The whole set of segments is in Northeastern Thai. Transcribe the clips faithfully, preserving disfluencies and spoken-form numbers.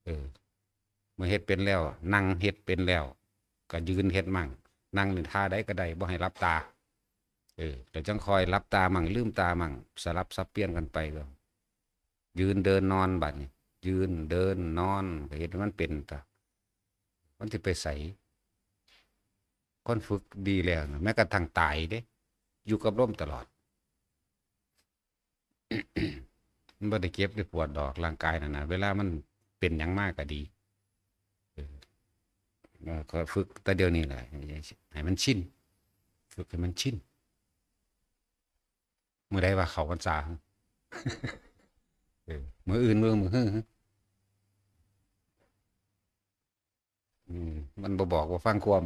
เออ เมื่อเฮ็ดเป็นแล้ว นั่งเฮ็ดเป็นแล้ว ก็ยืนเฮ็ดมั่ง นั่งนี่ท่าใดก็ได้ บ่ให้หลับตา เออ แล้วจั่งค่อยหลับตามั่ง ลืมตามั่ง สลับสับเปลี่ยนกันไป ยืนเดินนอนบัดนี้ ยืนเดินนอน ก็เฮ็ดให้มันเป็นตา มันสิไปไส คนฝึกดีแล้วนะ แม้กระทั่งตายเด้ อยู่กับลมตลอด มันบ่ได้เจ็บได้ปวดดอก ร่างกายนั่นน่ะ เวลามันเป็นหยังมาก็ดี เออ เออ ก็ฝึกแต่เดี๋ยวนี้แหละ ให้มันชิน ฝึกให้มันชิน มื้อใดว่าเข้าพรรษา เออ มื้ออื่น มื้อ มื้อฮื้อ อืม มันบ่บอกบ่ฟังความ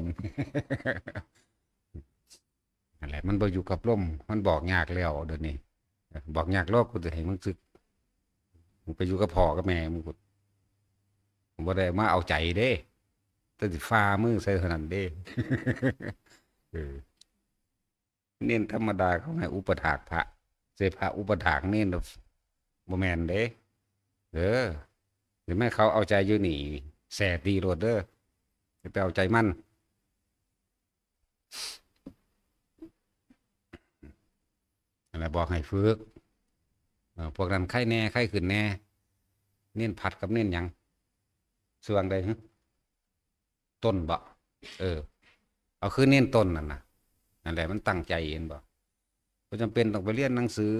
นั่นแหละ มันบ่อยู่กับลม มันบอกยากแล้วเดี๋ยวนี้ บอกยากแล้ว กูจะให้มึงสึก มึงไปอยู่กับพ่อกับแม่มึง กู กูบ่ได้มาเอาใจเด้ แต่สิฝ่ามือใส่เท่านั้นเด้ เออ เณรธรรมดาเขาให้อุปถากพระ สิพระอุปถากเณร บ่แม่นเด้ เออ สิแม่นเขาเอาใจอยู่นี่ แส่ตีโลดเด้อ อย่าไปเอาใจมัน นั่นแหละ บอกให้ฝึก เออ พวกนั้นไข้แน่ ไข้ขึ้นแน่ เณรพัดกับเณรหยัง ส่วงใดหึ ต้นบ่ เออ เอาคือเณรต้นนั่นน่ะ นั่นแหละ มันตั้งใจ เห็นบ่ บ่จำเป็นต้องไปเรียนหนังสือ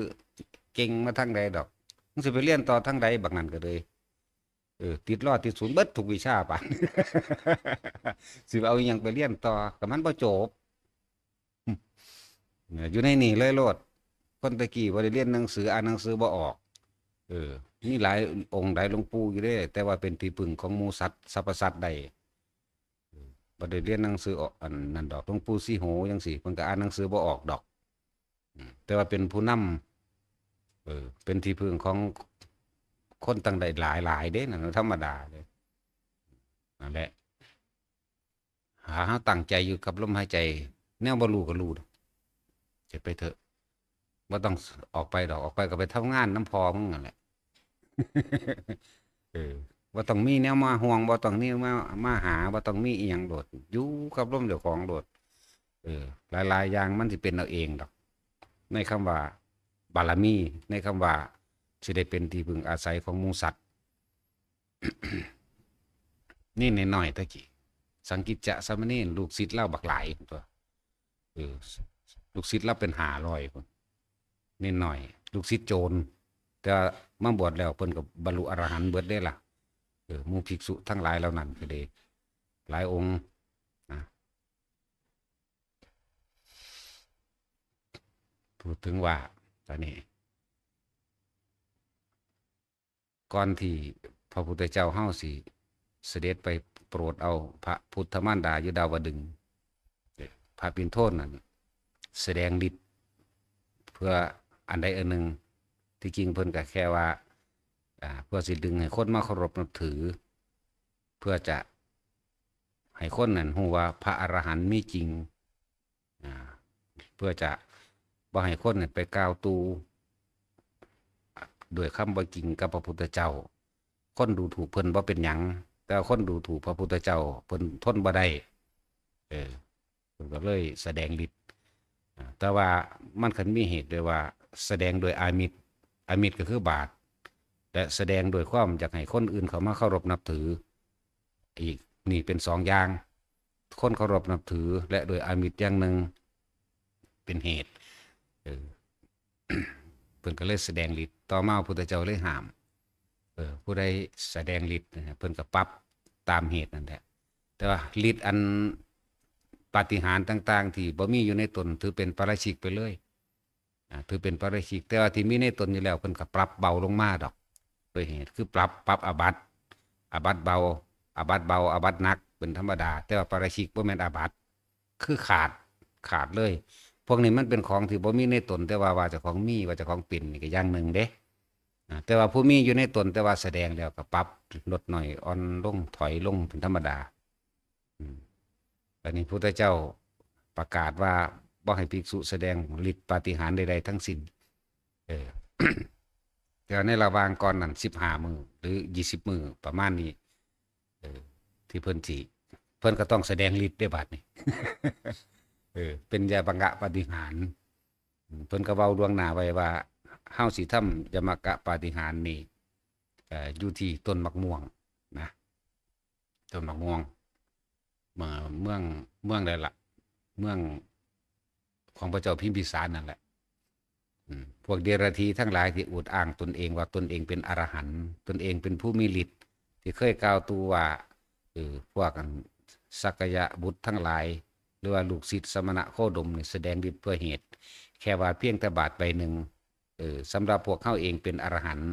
เก่งมาทางใดดอก มึงสิไปเรียนต่อทางใด บักนั่นก็เลย เออ ติดลอติดศูนย์เบิดทุกวิชาปาน สิเอาอิหยังไปเรียนต่อ ก็มันบ่จบ เออ อยู่ในนี่เลยโลด คนแต่กี้บ่ได้เรียนหนังสือ อ่านหนังสือบ่ออก เออ มีหลายองค์หลายหลวงปู่อยู่เด้ แต่ว่าเป็นที่พึ่งของหมู่สัตว์ สรรพสัตว์ได้ เออ บ่ได้เรียนหนังสือออก อันนั้นดอก หลวงปู่ศรีโหจั่งซี้ เพิ่นก็อ่านหนังสือบ่ออกดอก อืม แต่ว่าเป็นผู้นำ เออ เป็นที่พึ่งของคนตั้งได้หลายๆ เด้ นั่นธรรมดาเด้ นั่นแหละ หาเฮาตั้งใจอยู่กับลมหายใจ แนวบ่รู้ก็รู้ดอก เฮ็ดไปเถอะ บ่ต้องออกไปดอก ออกไปก็ไปทำงานนำพ่อมึงนั่นแหละ เออ บ่ต้องมีแนวมาห่วง บ่ต้องมีมา มาหา บ่ต้องมีอิหยังโลด อยู่กับลมเจ้าของโลด เออ หลายๆ อย่างมันสิเป็นเอาเองดอก ในคำว่าบารมี ในคำว่าสิได้เป็นที่พึ่งอาศัยของหมู่สัตว์ นี่น้อยๆ ตะกี้ สังกิจจะสามเณร ลูกศิษย์ลาวบักหลายตัว เออ ลูกศิษย์ลาวเป็นห้าร้อยพุ้น น้อยๆ ลูกศิษย์โจร แต่ว่ามาบวชแล้วเพิ่นก็บรรลุอรหันต์เบิดเด้ล่ะ เออ หมู่ภิกษุทั้งหลายเหล่านั้นก็ดี หลายองค์นะ พูดถึงว่า ตอนนี้ ก่อนที่พระพุทธเจ้าเฮาสิเสด็จไปโปรดเอาพระพุทธมารดาอยู่ดาวดึงส์ พระปิณโทนนั่นแสดงฤทธิ์เพื่ออันใดอันหนึ่ง ที่จริงเพิ่นก็แค่ว่า อ่า เพื่อสิดึงให้คนมาเคารพนับถือ เพื่อจะให้คนนั้นรู้ว่าพระอรหันต์มีจริง อ่า เพื่อจะบ่ให้คนนั้นไปกล่าวตู่ ด้วยคำบ่จริงกับพระพุทธเจ้า คนดูถูกเพิ่นบ่เป็นหยัง แต่คนดูถูกพระพุทธเจ้าเพิ่นทนบ่ได้ เออ เพิ่นก็เลยแสดงฤทธิ์ อ่า แต่ว่ามันคันมีเหตุด้วยว่าแสดงโดยอามิส อามิสก็คือบาป และแสดงโดยความอยากให้คนอื่นเข้ามาเคารพนับถือ อีก นี่เป็นสองอย่าง คนเคารพนับถือ และโดยอามิสอย่างหนึ่ง เป็นเหตุ เออ เพิ่นก็เลยแสดงฤทธิ์ ต่อมาพระพุทธเจ้าเลยห้าม เออ ผู้ใดแสดงฤทธิ์นะ เพิ่นก็ปรับตามเหตุนั่นแหละ แต่ว่าฤทธิ์อันปาฏิหาริย์ต่างๆ ที่บ่มีอยู่ในตน ถือเป็นปาราชิกไปเลย อ่า ถือเป็นปาราชิก แต่ว่าที่มีในตนอยู่แล้ว เพิ่นก็ปรับเบาลงมาดอก โดยเหตุคือปรับ ปรับอาบัติ อาบัติเบา อาบัติเบา อาบัติหนัก เป็นธรรมดา แต่ว่าปาราชิกบ่แม่นอาบัติ คือขาด ขาดเลย พวกนี้มันเป็นของที่บ่มีในตน แต่ว่าว่าเจ้าของมี ว่าเจ้าของเป็นนี่ก็อย่างหนึ่งเด้ อ่า แต่ว่าผู้มีอยู่ในตน แต่ว่าแสดงแล้วก็ปรับลดน้อย อ่อนลง ถอยลง เป็นธรรมดา อืม อันนี้พุทธเจ้าประกาศว่าบ่ให้ภิกษุแสดงฤทธิ์ปาฏิหาริย์ใดๆ ทั้งสิ้น เออ แต่ในระหว่างก่อนนั้น สิบห้ามื้อ หรือ ยี่สิบมื้อ ประมาณนี้ ที่เพิ่นสิ เพิ่นก็ต้องแสดงฤทธิ์ได้บาดนี้ เออ เป็นยมกะปาฏิหาริย์ อืม เพิ่นก็เว้าล่วงหน้าไว้ว่า เฮาสิทำยมกะปาฏิหาริย์นี่ เอ่อ อยู่ที่ต้นมะม่วงนะ ต้นมะม่วง เมือง เมือง เมืองใดล่ะ เมืองของพระเจ้าพิมพิสารนั่นแหละ อืม พวกเดรัจฉีทั้งหลายที่อวดอ้างตนเองว่าตนเองเป็นอรหันต์ ตนเองเป็นผู้มีฤทธิ์ ที่เคยกล่าวตูว่า เออ พวกอันสักยะบุตรทั้งหลาย หรือว่าลูกศิษย์สมณะโคดมนี่แสดงฤทธิ์เพื่อเหตุ แค่ว่าเพียงแต่บาทใบหนึ่ง เออ สำหรับพวกเฮาเองเป็นอรหันต์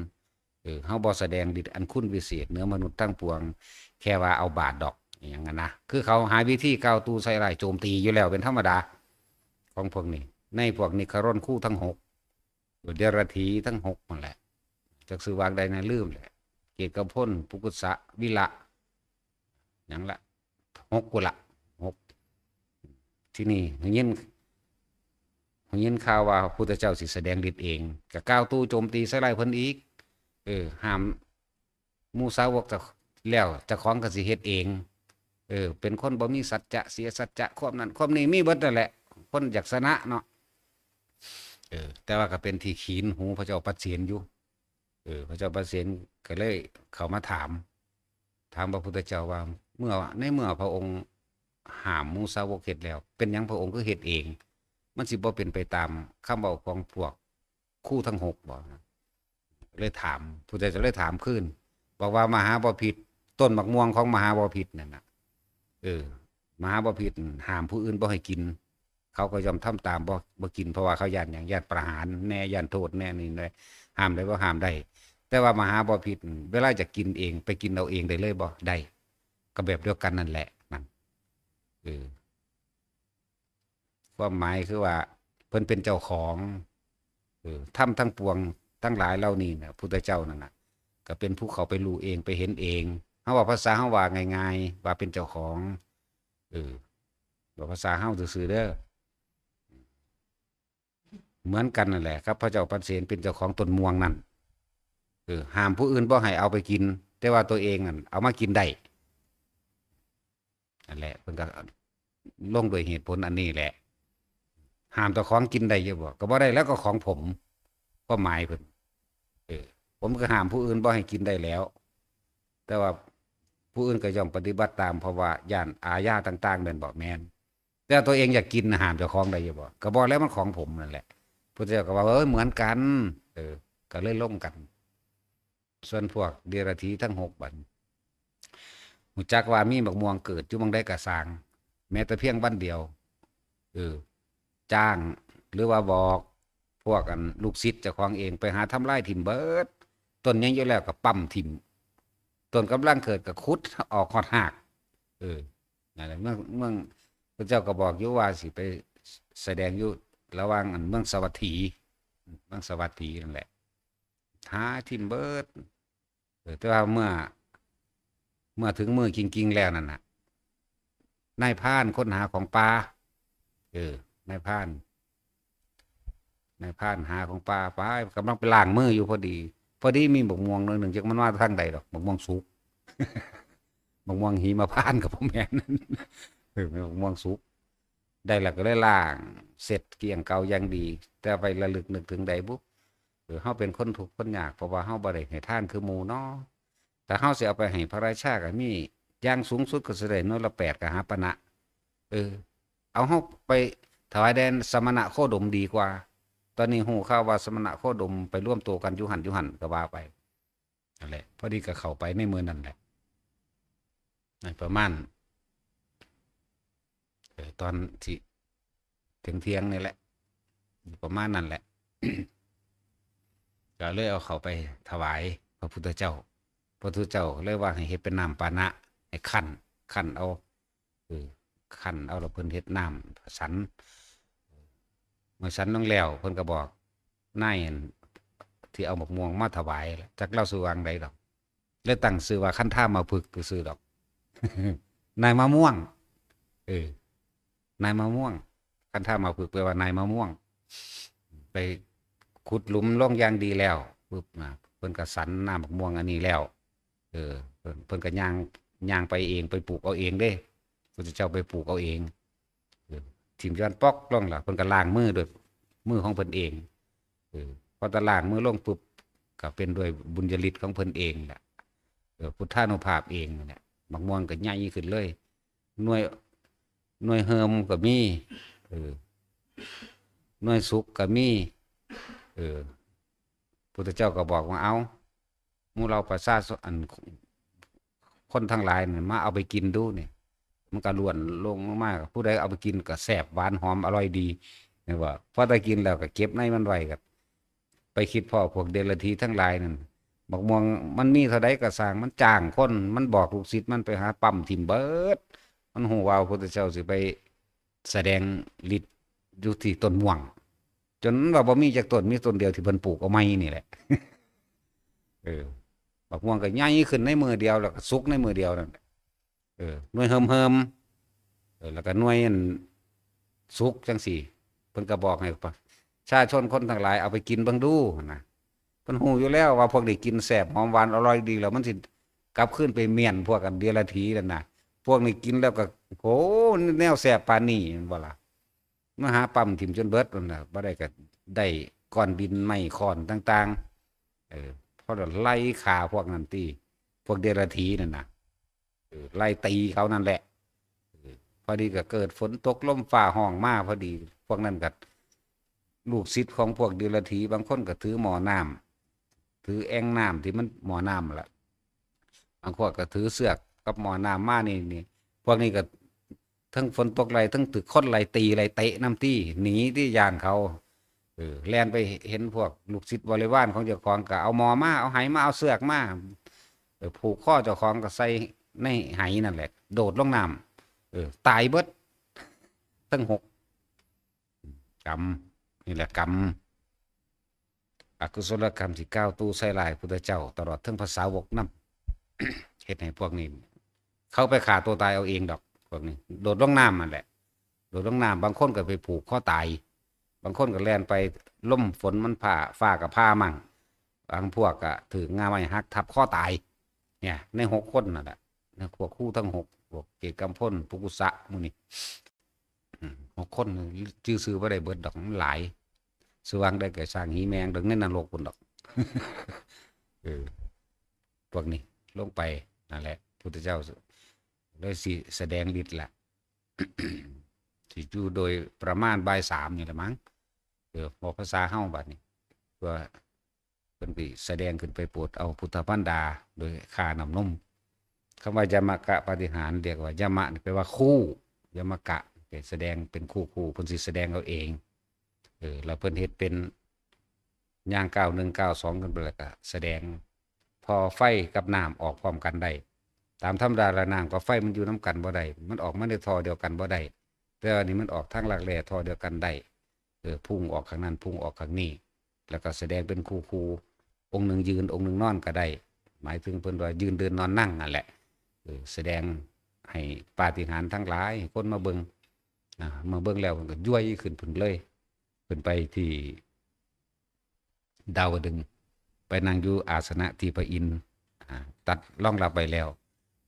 เออ เฮาบ่แสดงฤทธิ์อันคุณวิเศษเหนือมนุษย์ทั้งปวง แค่ว่าเอาบาทดอก อหย่างนั้นนะ คือเขาหาวิธีกล่าวตูใส่ร้ายโจมตีอยู่แล้วเป็นธรรมดา ของพวกนี้ ในพวกนิครนคู่ทั้งหก เดรัจฉีทั้งหกนั่นแหละ จักชื่อว่าใดนะลืมแหละ เกตกพล ปุกุสะ วิละ หยังละ หกกุละ หก ที่นี่ได้ยิน ได้ยินข่าวว่าพุทธเจ้าสิแสดงฤทธิ์เอง ก็กล่าวตูโจมตีใส่ร้ายเพิ่นอีก เออ ห้ามหมู่สาวกเจ้า แล้วเจ้าของก็สิเฮ็ดเอง เออ เป็นคนบ่มีสัจจะ เสียสัจจะ ความนั้นความนี้มีเบิดนั่นแหละ คนอยากชนะเนาะ เออ แต่ว่าก็เป็นที่ขีนหูพระเจ้าปัดเสนอยู่ เออ พระเจ้าปัดเสนก็เลยเข้ามาถาม ถามพระพุทธเจ้าว่า เมื่อ ในเมื่อพระองค์ห้ามหมู่สาวกเฮ็ดแล้ว เป็นหยังพระองค์คือเฮ็ดเอง มันสิบ่เป็นไปตามคำเว้าของพวกครูทั้งหกบ่ เลยถาม พุทธเจ้าเลยถามคืน บอกว่ามหาบพิตร ต้นมะม่วงของมหาบพิตรนั่นน่ะ เออ มหาบพิตรห้ามผู้อื่นบ่ให้กิน เขาก็ย่อมทำตาม บ่ บ่กิน เพราะว่าเขาย้านหยัง ย้านประหารแน่ ย้านโทษแน่ นี่แน่ ห้ามได้บ่ ห้ามได้ แต่ว่ามหาบพิตร เวลาจะกินเอง ไปกินเอาเองได้เลยบ่ ได้ ก็แบบเดียวกันนั่นแหละ นั่น เออ ความหมายคือว่า เพิ่นเป็นเจ้าของ เออ ธรรมทั้งปวงทั้งหลายเหล่านี้น่ะ พุทธเจ้านั่นน่ะ ก็เป็นผู้เข้าไปรู้เอง ไปเห็นเอง เฮาว่าภาษาเฮาว่าง่ายๆ ว่าเป็นเจ้าของ เออ ว่าภาษาเฮาซื่อๆ เด้อ เหมือนกันนั่นแหละครับ พระเจ้าปัดเสนเป็นเจ้าของต้นม่วงนั่น เออ ห้ามผู้อื่นบ่ให้เอาไปกิน แต่ว่าตัวเองนั่นเอามากินได้ นั่นแหละ เพิ่นก็ลงด้วยเหตุผลอันนี้แหละ ห้ามเจ้าของกินได้อยู่บ่ ก็บ่ได้แล้ว ก็ของผม ความหมายเพิ่น เออ ผมก็ห้ามผู้อื่นบ่ให้กินได้แล้ว แต่ว่าผู้อื่นก็ย่อมปฏิบัติตาม เพราะว่าย้านอาญาต่างๆ แม่นบ่ แม่น แต่ตัวเองอยากกินน่ะ ห้ามเจ้าของได้อยู่บ่ ก็บ่แล้ว มันของผมนั่นแหละ พุทธเจ้าก็ว่า เอ้ย เหมือนกัน เออ ก็เลยลงกัน ส่วนพวกเดรัจฉีทั้งหกบัด ฮู้จักว่ามีบักม่วงเกิดอยู่หม่องใดก็ซ่าง แม้แต่เพียงวันเดียว เออ จ้าง หรือว่าบอกพวกอันลูกศิษย์เจ้าของเองไปหาทำลายถิ่มเบิด ต้นยังอยู่แล้วก็ปั๊มถิ่ม ต้นกำลังเกิดก็ขุดออกฮอดฮาก เออ นั่นแหละ เมือง เมือง พระเจ้าก็บอกอยู่ว่าสิไปแสดงอยู่ระหว่างอันเมืองสาวัตถี เมืองสาวัตถีนั่นแหละ หาถิ่มเบิด เออ แต่ว่าเมื่อ เมื่อถึงมื้อจริงๆ แล้วนั่นน่ะ นายพรานค้นหาของป่า เออ นายพราน นายพรานหาของป่าไป กำลังไปล้างมืออยู่พอดี พอดีมีบักม่วงหน่วยหนึ่ง จักมันมาทางใดดอก บักม่วงสุก บักม่วงหิมพานต์ก็บ่แม่น เออ บักม่วงสุก ได้แล้วก็เลยล้าง เช็ดเกลี้ยงเกลาอย่างดี แต่ไประลึกนึกถึงใดบุ เออ เฮาเป็นคนทุกข์คนยาก เพราะว่าเฮาบ่ได้ให้ทานคือหมู่เนาะ ถ้าเฮาสิเอาไปให้พระราชาก็มี อย่างสูงสุดก็สิได้หน่วยละแปดกหาปณะ เออ เอาเฮาไปถวายแด่สมณะโคดมดีกว่า ตอนนี้ฮู้ข่าวว่าสมณะโคดมไปรวมตัวกันอยู่หั่นอยู่หั่นก็ว่าไป นั่นแหละ พอดีก็เข้าไปในมื้อนั้นแหละ นั่นประมาณ เออ ตอนที่เที่ยงๆ นี่แหละ ประมาณนั้นแหละ ก็เลยเอาเข้าไปถวายพระพุทธเจ้า พระพุทธเจ้าเลยว่าให้เฮ็ดเป็นน้ำปานะ ให้คั่น คั่นเอา เออ คั่นเอาแล้วเพิ่นเฮ็ดน้ำสัน เมื่อสันลงแล้ว เพิ่นก็บอกนายอันที่เอาบักม่วงมาถวายล่ะ จักลาวสิว่าจั่งใดดอก เลยตั้งชื่อว่าคันธามาพึกษ์ซื่อๆ ดอก นายมะม่วง เออ นายมะม่วง คันธามาพึกษ์ แปลว่านายมะม่วง ไปขุดหลุมลงอย่างดีแล้ว ปุ๊บนะ เพิ่นก็สันน้ำบักม่วงอันนี้แล้ว เออ เพิ่น เพิ่นก็ย่าง ย่างไปเอง ไปปลูกเอาเองเด้ พุทธเจ้าไปปลูกเอาเอง เออ ถิ่มย้อนปอกลงล่ะ เพิ่นก็ล้างมือด้วยมือของเพิ่นเอง เออ พอแต่ล้างมือลงปุ๊บ ก็เป็นด้วยบุญญาฤทธิ์ของเพิ่นเองแหละ เออ พุทธานุภาพเองนั่นแหละ บักม่วงก็ใหญ่ขึ้นเลย หน่วย หน่วยเฮิมก็มี เออ หน่วยสุกก็มี เออ พุทธเจ้าก็บอกว่า เอา หมู่เหล่าประชาชน อัน คนทั้งหลายนี่ มาเอาไปกินดูนี่ มันก็ล้วนลงมา ผู้ใดเอาไปกินก็แซ่บหวานหอมอร่อยดี นี่ว่า พอได้กินแล้วก็เก็บในมันไว้ ก็ไปคิดพ้อพวกเดรัจฉีทั้งหลายนั่น บักม่วงมันมีเท่าใดก็ซ่าง มันจ้างคน มันบอกลูกศิษย์มันไปหาปั๊มถิ่มเบิด มันฮู้ว่าพระพุทธเจ้าสิไปแสดงฤทธิ์อยู่ที่ต้นม่วง จนว่าบ่มีจักต้น มีต้นเดียวที่เพิ่นปลูกเอาใหม่นี่แหละ เออ บักม่วงก็ใหญ่ขึ้นในมื้อเดียว แล้วก็สุกในมื้อเดียวนั่นแหละ เออ หน่วยเฮิมๆ เออ แล้วก็หน่วยอันสุกจังซี่ เพิ่นก็บอกให้ประชาชนคนทั้งหลายเอาไปกินเบิ่งดูหั่นนะ เพิ่นฮู้อยู่แล้วว่าพวกนี้กินแซ่บหอมหวานอร่อยดี แล้วมันสิกลับคืนไปเมี้ยนพวกอันเดรัจฉีนั่นนะ พวกนี้กินแล้วก็ โอ้ แนวแซ่บปานนี้ แม่นบ่ล่ะ มาหาปั๊มถิ่มจนเบิดนั่นน่ะ บ่ได้ก็ได้ก้อนดินไม้ค้อนต่างๆ เออ พอไล่ฆ่าพวกนั้นติ พวกเดรัจฉีนั่นน่ะ เออ ไล่ตีเขานั่นแหละ เออ พอดีก็เกิดฝนตกลมฟ้าฮ้องมาพอดี พวกนั้นก็ ลูกศิษย์ของพวกเดรัจฉี บางคนก็ถือหม้อน้ำ ถือแอ่งน้ำที่มันหม้อน้ำล่ะ บางคนก็ถือเสือกกับหม้อน้ำมานี่ นี่ พวกนี้ก็ ทั้งฝนตกไล่ ทั้งถือค้อนไล่ตีไล่เตะนำตี้ หนีตี้ ย่านเขา เออ แล่นไปเห็นพวกลูกศิษย์บริวารของเจ้าของก็เอาหม้อมา เอาไหมา เอาเสือกมา เออ ผูกคอเจ้าของก็ใส่ในไหนั่นแหละ โดดลงน้ำ เออ ตายเบิด ทั้งหก กรรม นี่แหละกรรม อกุศลกรรมที่กล่าวตู่ใส่ร้ายพุทธเจ้า ตลอดทั้งพระสาวกนำ เฮ็ดให้พวกนี้ เขาไปฆ่าตัวตายเอาเองดอก พวกนี้ โดดลงน้ำนั่นแหละ โดดลงน้ำ บางคนก็ไปผูกคอตาย บางคนก็แล่นไป ลมฝนมันผ่า ฟ้าก็ผ่ามั่ง บางพวกก็ถืกง่าไม้หักทับคอตาย เนี่ย ในหกคนนั่นแหละ ในพวกครูทั้งหก พวกเกตุกำพล ปุกุสะ หมู่นี้ อืม หกคน จื่อชื่อบ่ได้เบิดดอก มันหลาย ชื่อว่าจั่งใดก็ซ่าง หีแมงดอก ในนรกพุ้นดอก เออ พวกนี้ลงไป นั่นแหละ พุทธเจ้าเลยสิแสดงฤทธิ์ละ สิอยู่โดยประมาณบ่ายสามนี่แหละมั้ง เออ บอกภาษาเฮาบัดนี้ เพื่อเพิ่นสิแสดงขึ้นไปโปรดเอาพุทธมารดา โดยฆ่าน้ำนม คำว่ายมกะปาฏิหาริย์ เรียกว่ายมะนี่แปลว่าคู่ ยมกะ ไปแสดงเป็นคู่ๆ เพิ่นสิแสดงเอาเอง เออ แล้วเพิ่นเฮ็ดเป็นย่างก้าวหนึ่งก้าวสองขึ้นไป แล้วก็แสดง พอไฟกับน้ำออกพร้อมกันได้ ตามธรรมดาแล้วน้ำกับไฟมันอยู่นำกันบ่ได้ มันออกมาในท่อเดียวกันบ่ได้ แต่ว่านี่มันออกทางลักแร้ท่อเดียวกันได้ เออ พุ่งออกข้างนั้น พุ่งออกข้างนี้ แล้วก็แสดงเป็นคู่ๆ องค์หนึ่งยืน องค์หนึ่งนอนก็ได้ หมายถึงเพิ่นว่ายืนเดินนอนนั่งนั่นแหละ เออ แสดงให้ปาฏิหาริย์ทั้งหลาย ให้คนมาเบิ่ง อ่า มาเบิ่งแล้วเพิ่นก็ย้วยขึ้นพุ้นเลย ขึ้นไปที่ดาวดึงส์ ไปนั่งอยู่อาสนะที่พระอินทร์ อ่า ตัดรองรับไว้แล้ว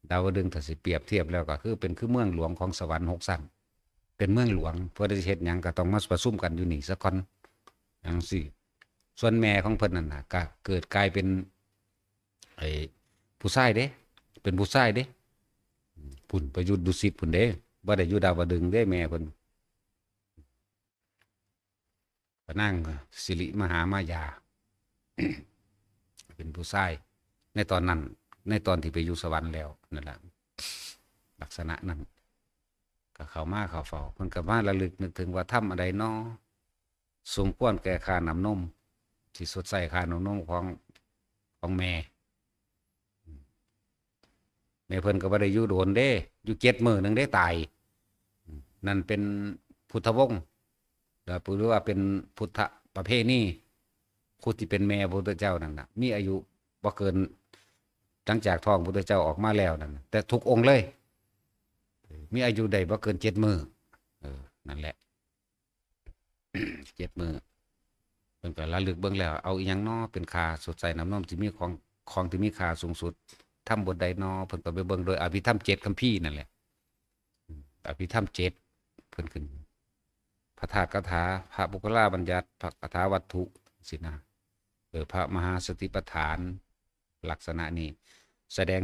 ดาวดึงส์ถ้าสิเปรียบเทียบแล้วก็คือเป็นคือเมืองหลวงของสวรรค์หกชั้น เป็นเมืองหลวง เพิ่นสิเฮ็ดหยังก็ต้องมาประชุมกันอยู่นี่ซะก่อน จั่งซี้ ส่วนแม่ของเพิ่นนั่นน่ะ ก็เกิดกลายเป็น ไอ้ ผู้ชายเด้ เป็นผู้ชายเด้ พุ้นไปอยู่ดุสิตพุ้นเด้ บ่ได้อยู่ดาวดึงส์เด้ แม่เพิ่น พระนางสิริมหามายา เป็นผู้ชาย ในตอนนั้น ในตอนที่ไปอยู่สวรรค์แล้วนั่นแหละ ลักษณะนั้น ก็เข้ามาเข้าเฝ้า เพิ่นก็มาระลึกนึกถึงว่าทำอันใดน้อ สมควรแก่ค่าน้ำนม ที่ชดใช้ค่าน้ำนมของ ของแม่ แม่เพิ่นก็บ่ได้อยู่โดนเด้ อยู่เจ็ดมื้อหนึ่งได้ตาย นั่นเป็นพุทธวงศ์ หรือว่าเป็นพุทธประเพณี ผู้ที่เป็นแม่พระพุทธเจ้านั่นน่ะ มีอายุบ่เกิน หลังจากท้องพระพุทธเจ้าออกมาแล้วนั่นน่ะ แต่ทุกองค์เลย มีอายุได้บ่เกินเจ็ดมื้อ เออ นั่นแหละ เจ็ดมื้อ เพิ่นก็ระลึกเบิ่งแล้ว เอาอิหยังน้อเป็นค่าชดใช้น้ำนมที่มีของ ของที่มีค่าสูงสุด ธรรมบทใดนอ เพิ่นก็ไปเบิ่งโดยอภิธรรมเจ็ดคัมภีร์นั่นแหละ อืม อภิธรรมเจ็ด เพิ่นขึ้น พระธาตุคาถา พระปุคคลาบัญญัติ พระคาถาวัตถุ สินะ เออ พระมหาสติปัฏฐาน ลักษณะนี้ แสดง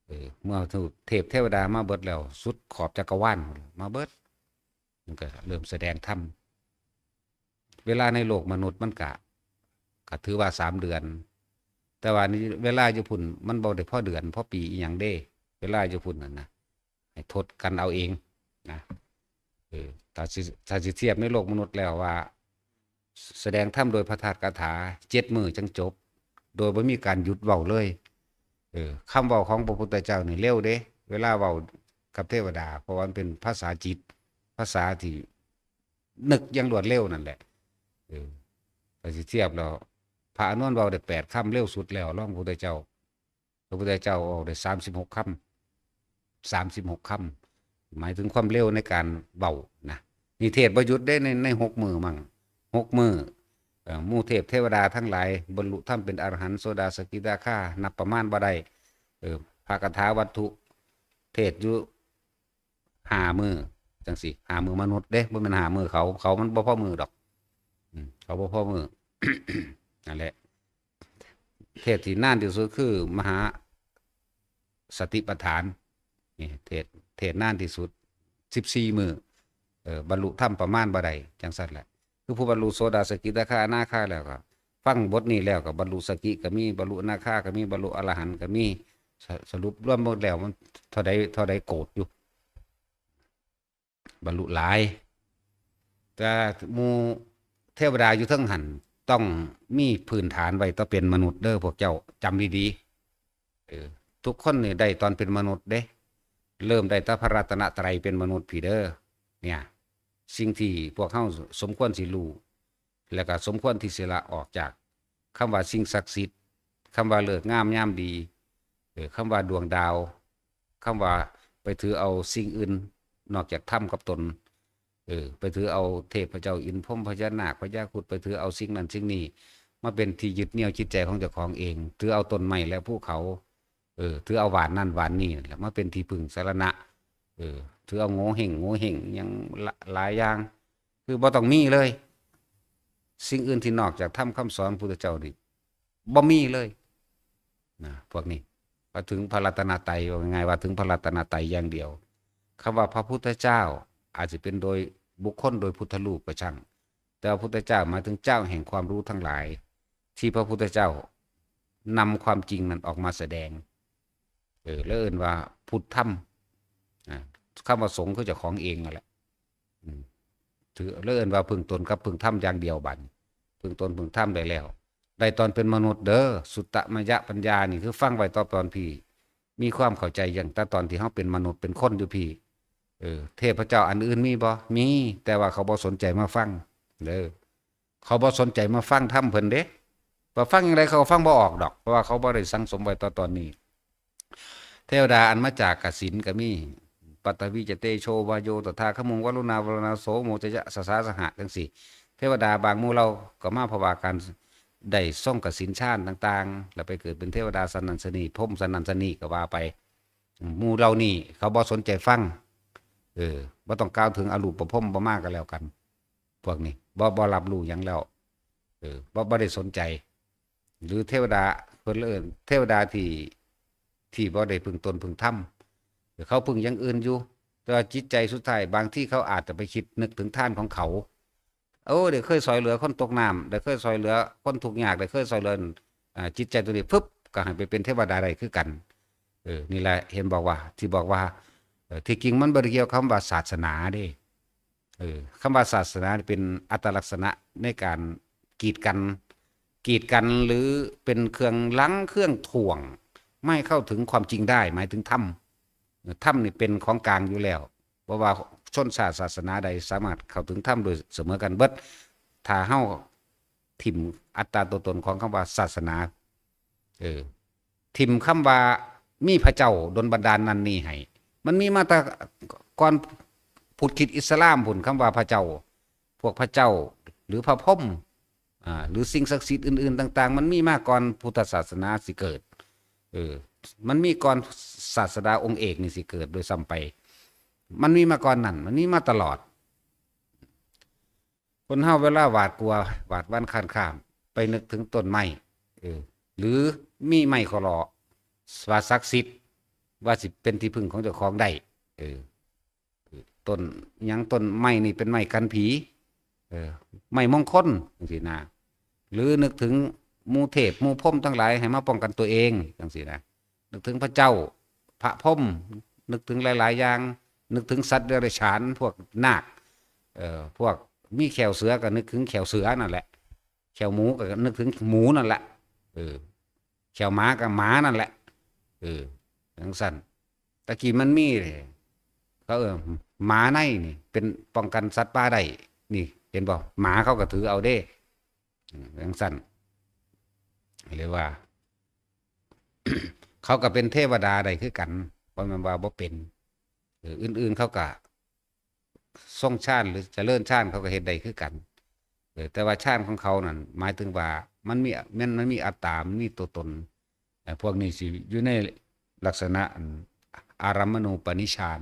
เออ เมื่อเทพเทวดามาเบิดแล้ว สุดขอบจักรวาลมาเบิด มันก็เริ่มแสดงธรรม เวลาในโลกมนุษย์มันกะ ก็ถือว่าสามเดือน แต่ว่านี่เวลาอยู่พุ้นมันบ่ได้พอเดือน พอปีอีหยังเด้ เวลาอยู่พุ้นนั่นนะ ให้ทดกันเอาเองนะ เออ ถ้าสิ ถ้าสิเทียบในโลกมนุษย์แล้วว่า แสดงธรรมโดยพระธาตุคาถา เจ็ดมื้อจั่งจบ โดยบ่มีการหยุดเว้าเลย เออ คำเว้าของพระพุทธเจ้านี่เร็วเด้ เวลาเว้ากับเทวดา เพราะว่ามันเป็นภาษาจิต ภาษาที่นึกอย่างรวดเร็วนั่นแหละ เออ ถ้าสิเทียบแล้ว พระอานนท์เว้าได้แปดคำ เร็วสุดแล้ว รองพระพุทธเจ้า พระพุทธเจ้าเว้าได้สามสิบหกคำ สามสิบหกคำ หมายถึงความเร็วในการเว้านะ นี่เทศน์บ่หยุดเด้ ใน ในหกมื้อมั้ง หกมื้อ เอ่อ หมู่เทพเทวดาทั้งหลาย บรรลุธรรมเป็นอรหันต์ โสดา สกิทาคา นับประมาณบ่ได้ เออ พระคาถาวัตถุ เทศน์อยู่ห้ามื้อ จั่งซี้ ห้ามื้อมนุษย์เด้ บ่แม่นห้ามื้อเขา เขามันบ่พอมื้อดอก อืม เขาบ่พอมื้อ นั่นแหละ เทศน์ที่นานที่สุดคือมหาสติปัฏฐาน นี่ เทศน์ เทศน์นานที่สุด สิบสี่มื้อ เออ บรรลุธรรมประมาณบ่ได้ จั่งซั่นแหละ คือผู้บรรลุโสดา สกิทาคา อนาคาแล้วก็ ฟังบทนี้แล้วก็บรรลุสกิก็มี บรรลุอนาคาก็มี บรรลุอรหันต์ก็มี ส- สรุปรวมหมดแล้วมันเท่าใด เท่าใดโกฏอยู่ บรรลุหลาย แต่หมู่เทวดาอยู่เทิงหั่นต้องมีพื้นฐานไว้ต้องเป็นมนุษย์เด้อพวกเจ้า จำดีๆ เออ ทุกคนนี่ได้ตอนเป็นมนุษย์เด้ เริ่มได้แต่พระรัตนตรัยเป็นมนุษย์พี้เด้อ เนี่ย สิ่งที่พวกเฮาสมควรสิรู้ แล้วก็สมควรที่สิละออกจากคำว่าสิ่งศักดิ์สิทธิ์ คำว่าฤกษ์งามยามดี เออ คำว่าดวงดาว คำว่าไปถือเอาสิ่งอื่นนอกจากธรรมกับตน เออ ไปถือเอาเทพเจ้าอินทร์พรหมพญานาคพญาครุฑ ไปถือเอาสิ่งนั้นสิ่งนี้ มาเป็นที่ยึดเหนี่ยวจิตใจของเจ้าของเอง ถือเอาต้นไม้และภูเขา เออ ถือเอาหว่านนั่นหว่านนี่นั่นแหละ มาเป็นที่พึ่งสรณะ เออ ถือเอาโงเห้งโงเห้งหยังละ- หลายอย่าง คือบ่ต้องมีเลย สิ่งอื่นที่นอกจากธรรมคำสอนพุทธเจ้านี่บ่มีเลย นะ พวกนี้ ว่าถึงพระรัตนตรัย ว่าง่ายๆ ว่าถึงพระรัตนตรัยอย่างเดียว คำว่าพระพุทธเจ้า อาจจะเป็นโดยบุคคลโดยพุทธรูปก็ช่าง แต่ว่าพุทธเจ้าหมายถึงเจ้าแห่งความรู้ทั้งหลาย ที่พระพุทธเจ้านำความจริงนั้นออกมาแสดง เออ แล้วเอิ้นว่าพุทธธรรม อ่า คำว่าสงฆ์คือเจ้าของเองนั่นแหละ อืม ถือ แล้วเอิ้นว่าพึ่งตนกับพึ่งธรรมอย่างเดียวบัดนี้ พึ่งตนพึ่งธรรมได้แล้ว ได้ตอนเป็นมนุษย์เด้อ สุตตมยปัญญานี่คือฟังไว้ตอน ตอนพี้ มีความเข้าใจอย่างแต่ตอนที่เฮาเป็นมนุษย์เป็นคนอยู่พี้ เออ เทพเจ้าอันอื่นมีบ่ มี แต่ว่าเขาบ่สนใจมาฟัง เด้อ เขาบ่สนใจมาฟังธรรมเพิ่นเด้ ว่าฟังจั่งใดเขาก็ฟังบ่ออกดอก เพราะว่าเขาบ่ได้สั่งสมไว้ตอน ตอนนี้ เทวดาอันมาจากกสิณก็มี ปัตตวีจะเตโชวาโย ตถาคมุงวรุณาวรุณาโสโมจยะสสาสหะ จั่งซี้ เทวดาบางหมู่เหล่าก็มาเพราะว่าการได้ทรงกสิณฌานต่างๆ แล้วไปเกิดเป็นเทวดาสันนันสนี พรหมสันนันสนีก็ว่าไป อืม หมู่เหล่านี้เขาบ่สนใจฟัง เออ บ่ต้องกล่าวถึงอรูปพรหมบ่มาก็แล้วกัน พวกนี้บ่ บ่รับรู้หยังแล้ว เออ บ่ บ่ได้สนใจ หรือเทวดา เพิ่นเอิ้นเทวดาที่ ที่บ่ได้พึ่งตนพึ่งธรรม เออ เขาพึ่งอย่างอื่นอยู่ แต่ว่าจิตใจสุดท้าย บางทีเขาอาจจะไปคิดนึกถึงทานของเขา โอ้ ได้เคยซอยเหลือคนตกน้ำ ได้เคยซอยเหลือคนทุกข์ยาก ได้เคยซอยเหลือ อ่า จิตใจตัวนี้ ปึ๊บ ก็ให้ไปเป็นเทวดาได้คือกัน เออ นี่แหละ เห็นบอกว่า ที่บอกว่า เออ ที่จริงมันบ่ได้เกี่ยวกับคำว่าศาสนาเด้ เออ คำว่าศาสนาเป็นอัตลักษณะในการกีดกัน กีดกันหรือเป็นเครื่องรั้งเครื่องถ่วง ไม่ให้เข้าถึงความจริงได้ หมายถึงธรรม เออ ธรรมนี่เป็นของกลางอยู่แล้ว เพราะว่าชนชาติศาสนาใดสามารถเข้าถึงธรรมโดยเสมอกันเบิด ถ้าเฮาถิ่มอัตตาตัวตนของคำว่าศาสนา เออ ถิ่มคำว่ามีพระเจ้าดลบันดาลนั่นนี่ให้ มันมีมาแต่ก่อนพุทธคริสต์อิสลามพุ้น คำว่าพระเจ้า พวกพระเจ้า หรือพระพรหม อ่า หรือสิ่งศักดิ์สิทธิ์อื่นๆต่างๆ มันมีมาก่อนพุทธศาสนาสิเกิด เออ มันมีก่อนศาสดาองค์เอกนี่สิเกิดโดยซ้ำไป มันมีมาก่อนนั้น มันมีมาตลอด คนเฮาเวลาหวาดกลัว หวาดหวั่นคลานคลาม ไปนึกถึงต้นไม้ เออ หรือมีไม้ขอเลาะ ว่าศักดิ์สิทธิ์ ว่าสิเป็นที่พึ่งของเจ้าของได้ เออ ต้นหยัง ต้นไม้นี่เป็นไม้กันผี เออ ไม้มงคลจังซี้นะ หรือนึกถึงหมู่เทพหมู่พรหมทั้งหลายให้มาป้องกันตัวเองจังซี้นะ นึกถึงพระเจ้า พระพรหม นึกถึงหลายๆ อย่าง นึกถึงสัตว์เดรัจฉาน พวกนาค เอ่อ พวกมีแข้วเสือก็นึกถึงแข้วเสือนั่นแหละ แข้วหมูก็นึกถึงหมูนั่นแหละ เออ แข้วหมาก็หมานั่นแหละ เออ จังซั่น ตะกี้มันมีเลย เขาเอิ้นหมาในนี่ เป็นป้องกันสัตว์ป่าได้ นี่ เห็นบ่ หมาเขาก็ถือเอาเด้ อืม จังซั่น เรียกว่า เขาก็เป็นเทวดาได้คือกัน บ่แม่นว่าบ่เป็น เออ อื่นๆ เขาก็ทรงฌานหรือเจริญฌาน เขาก็เฮ็ดได้คือกัน เออ แต่ว่าฌานของเขานั่น หมายถึงว่ามันมี มัน มันมีอัตตา มันมีตัวตน เอ่อ พวกนี้สิอยู่ในลักษณะ อัน อารัมมณูปนิชฌาน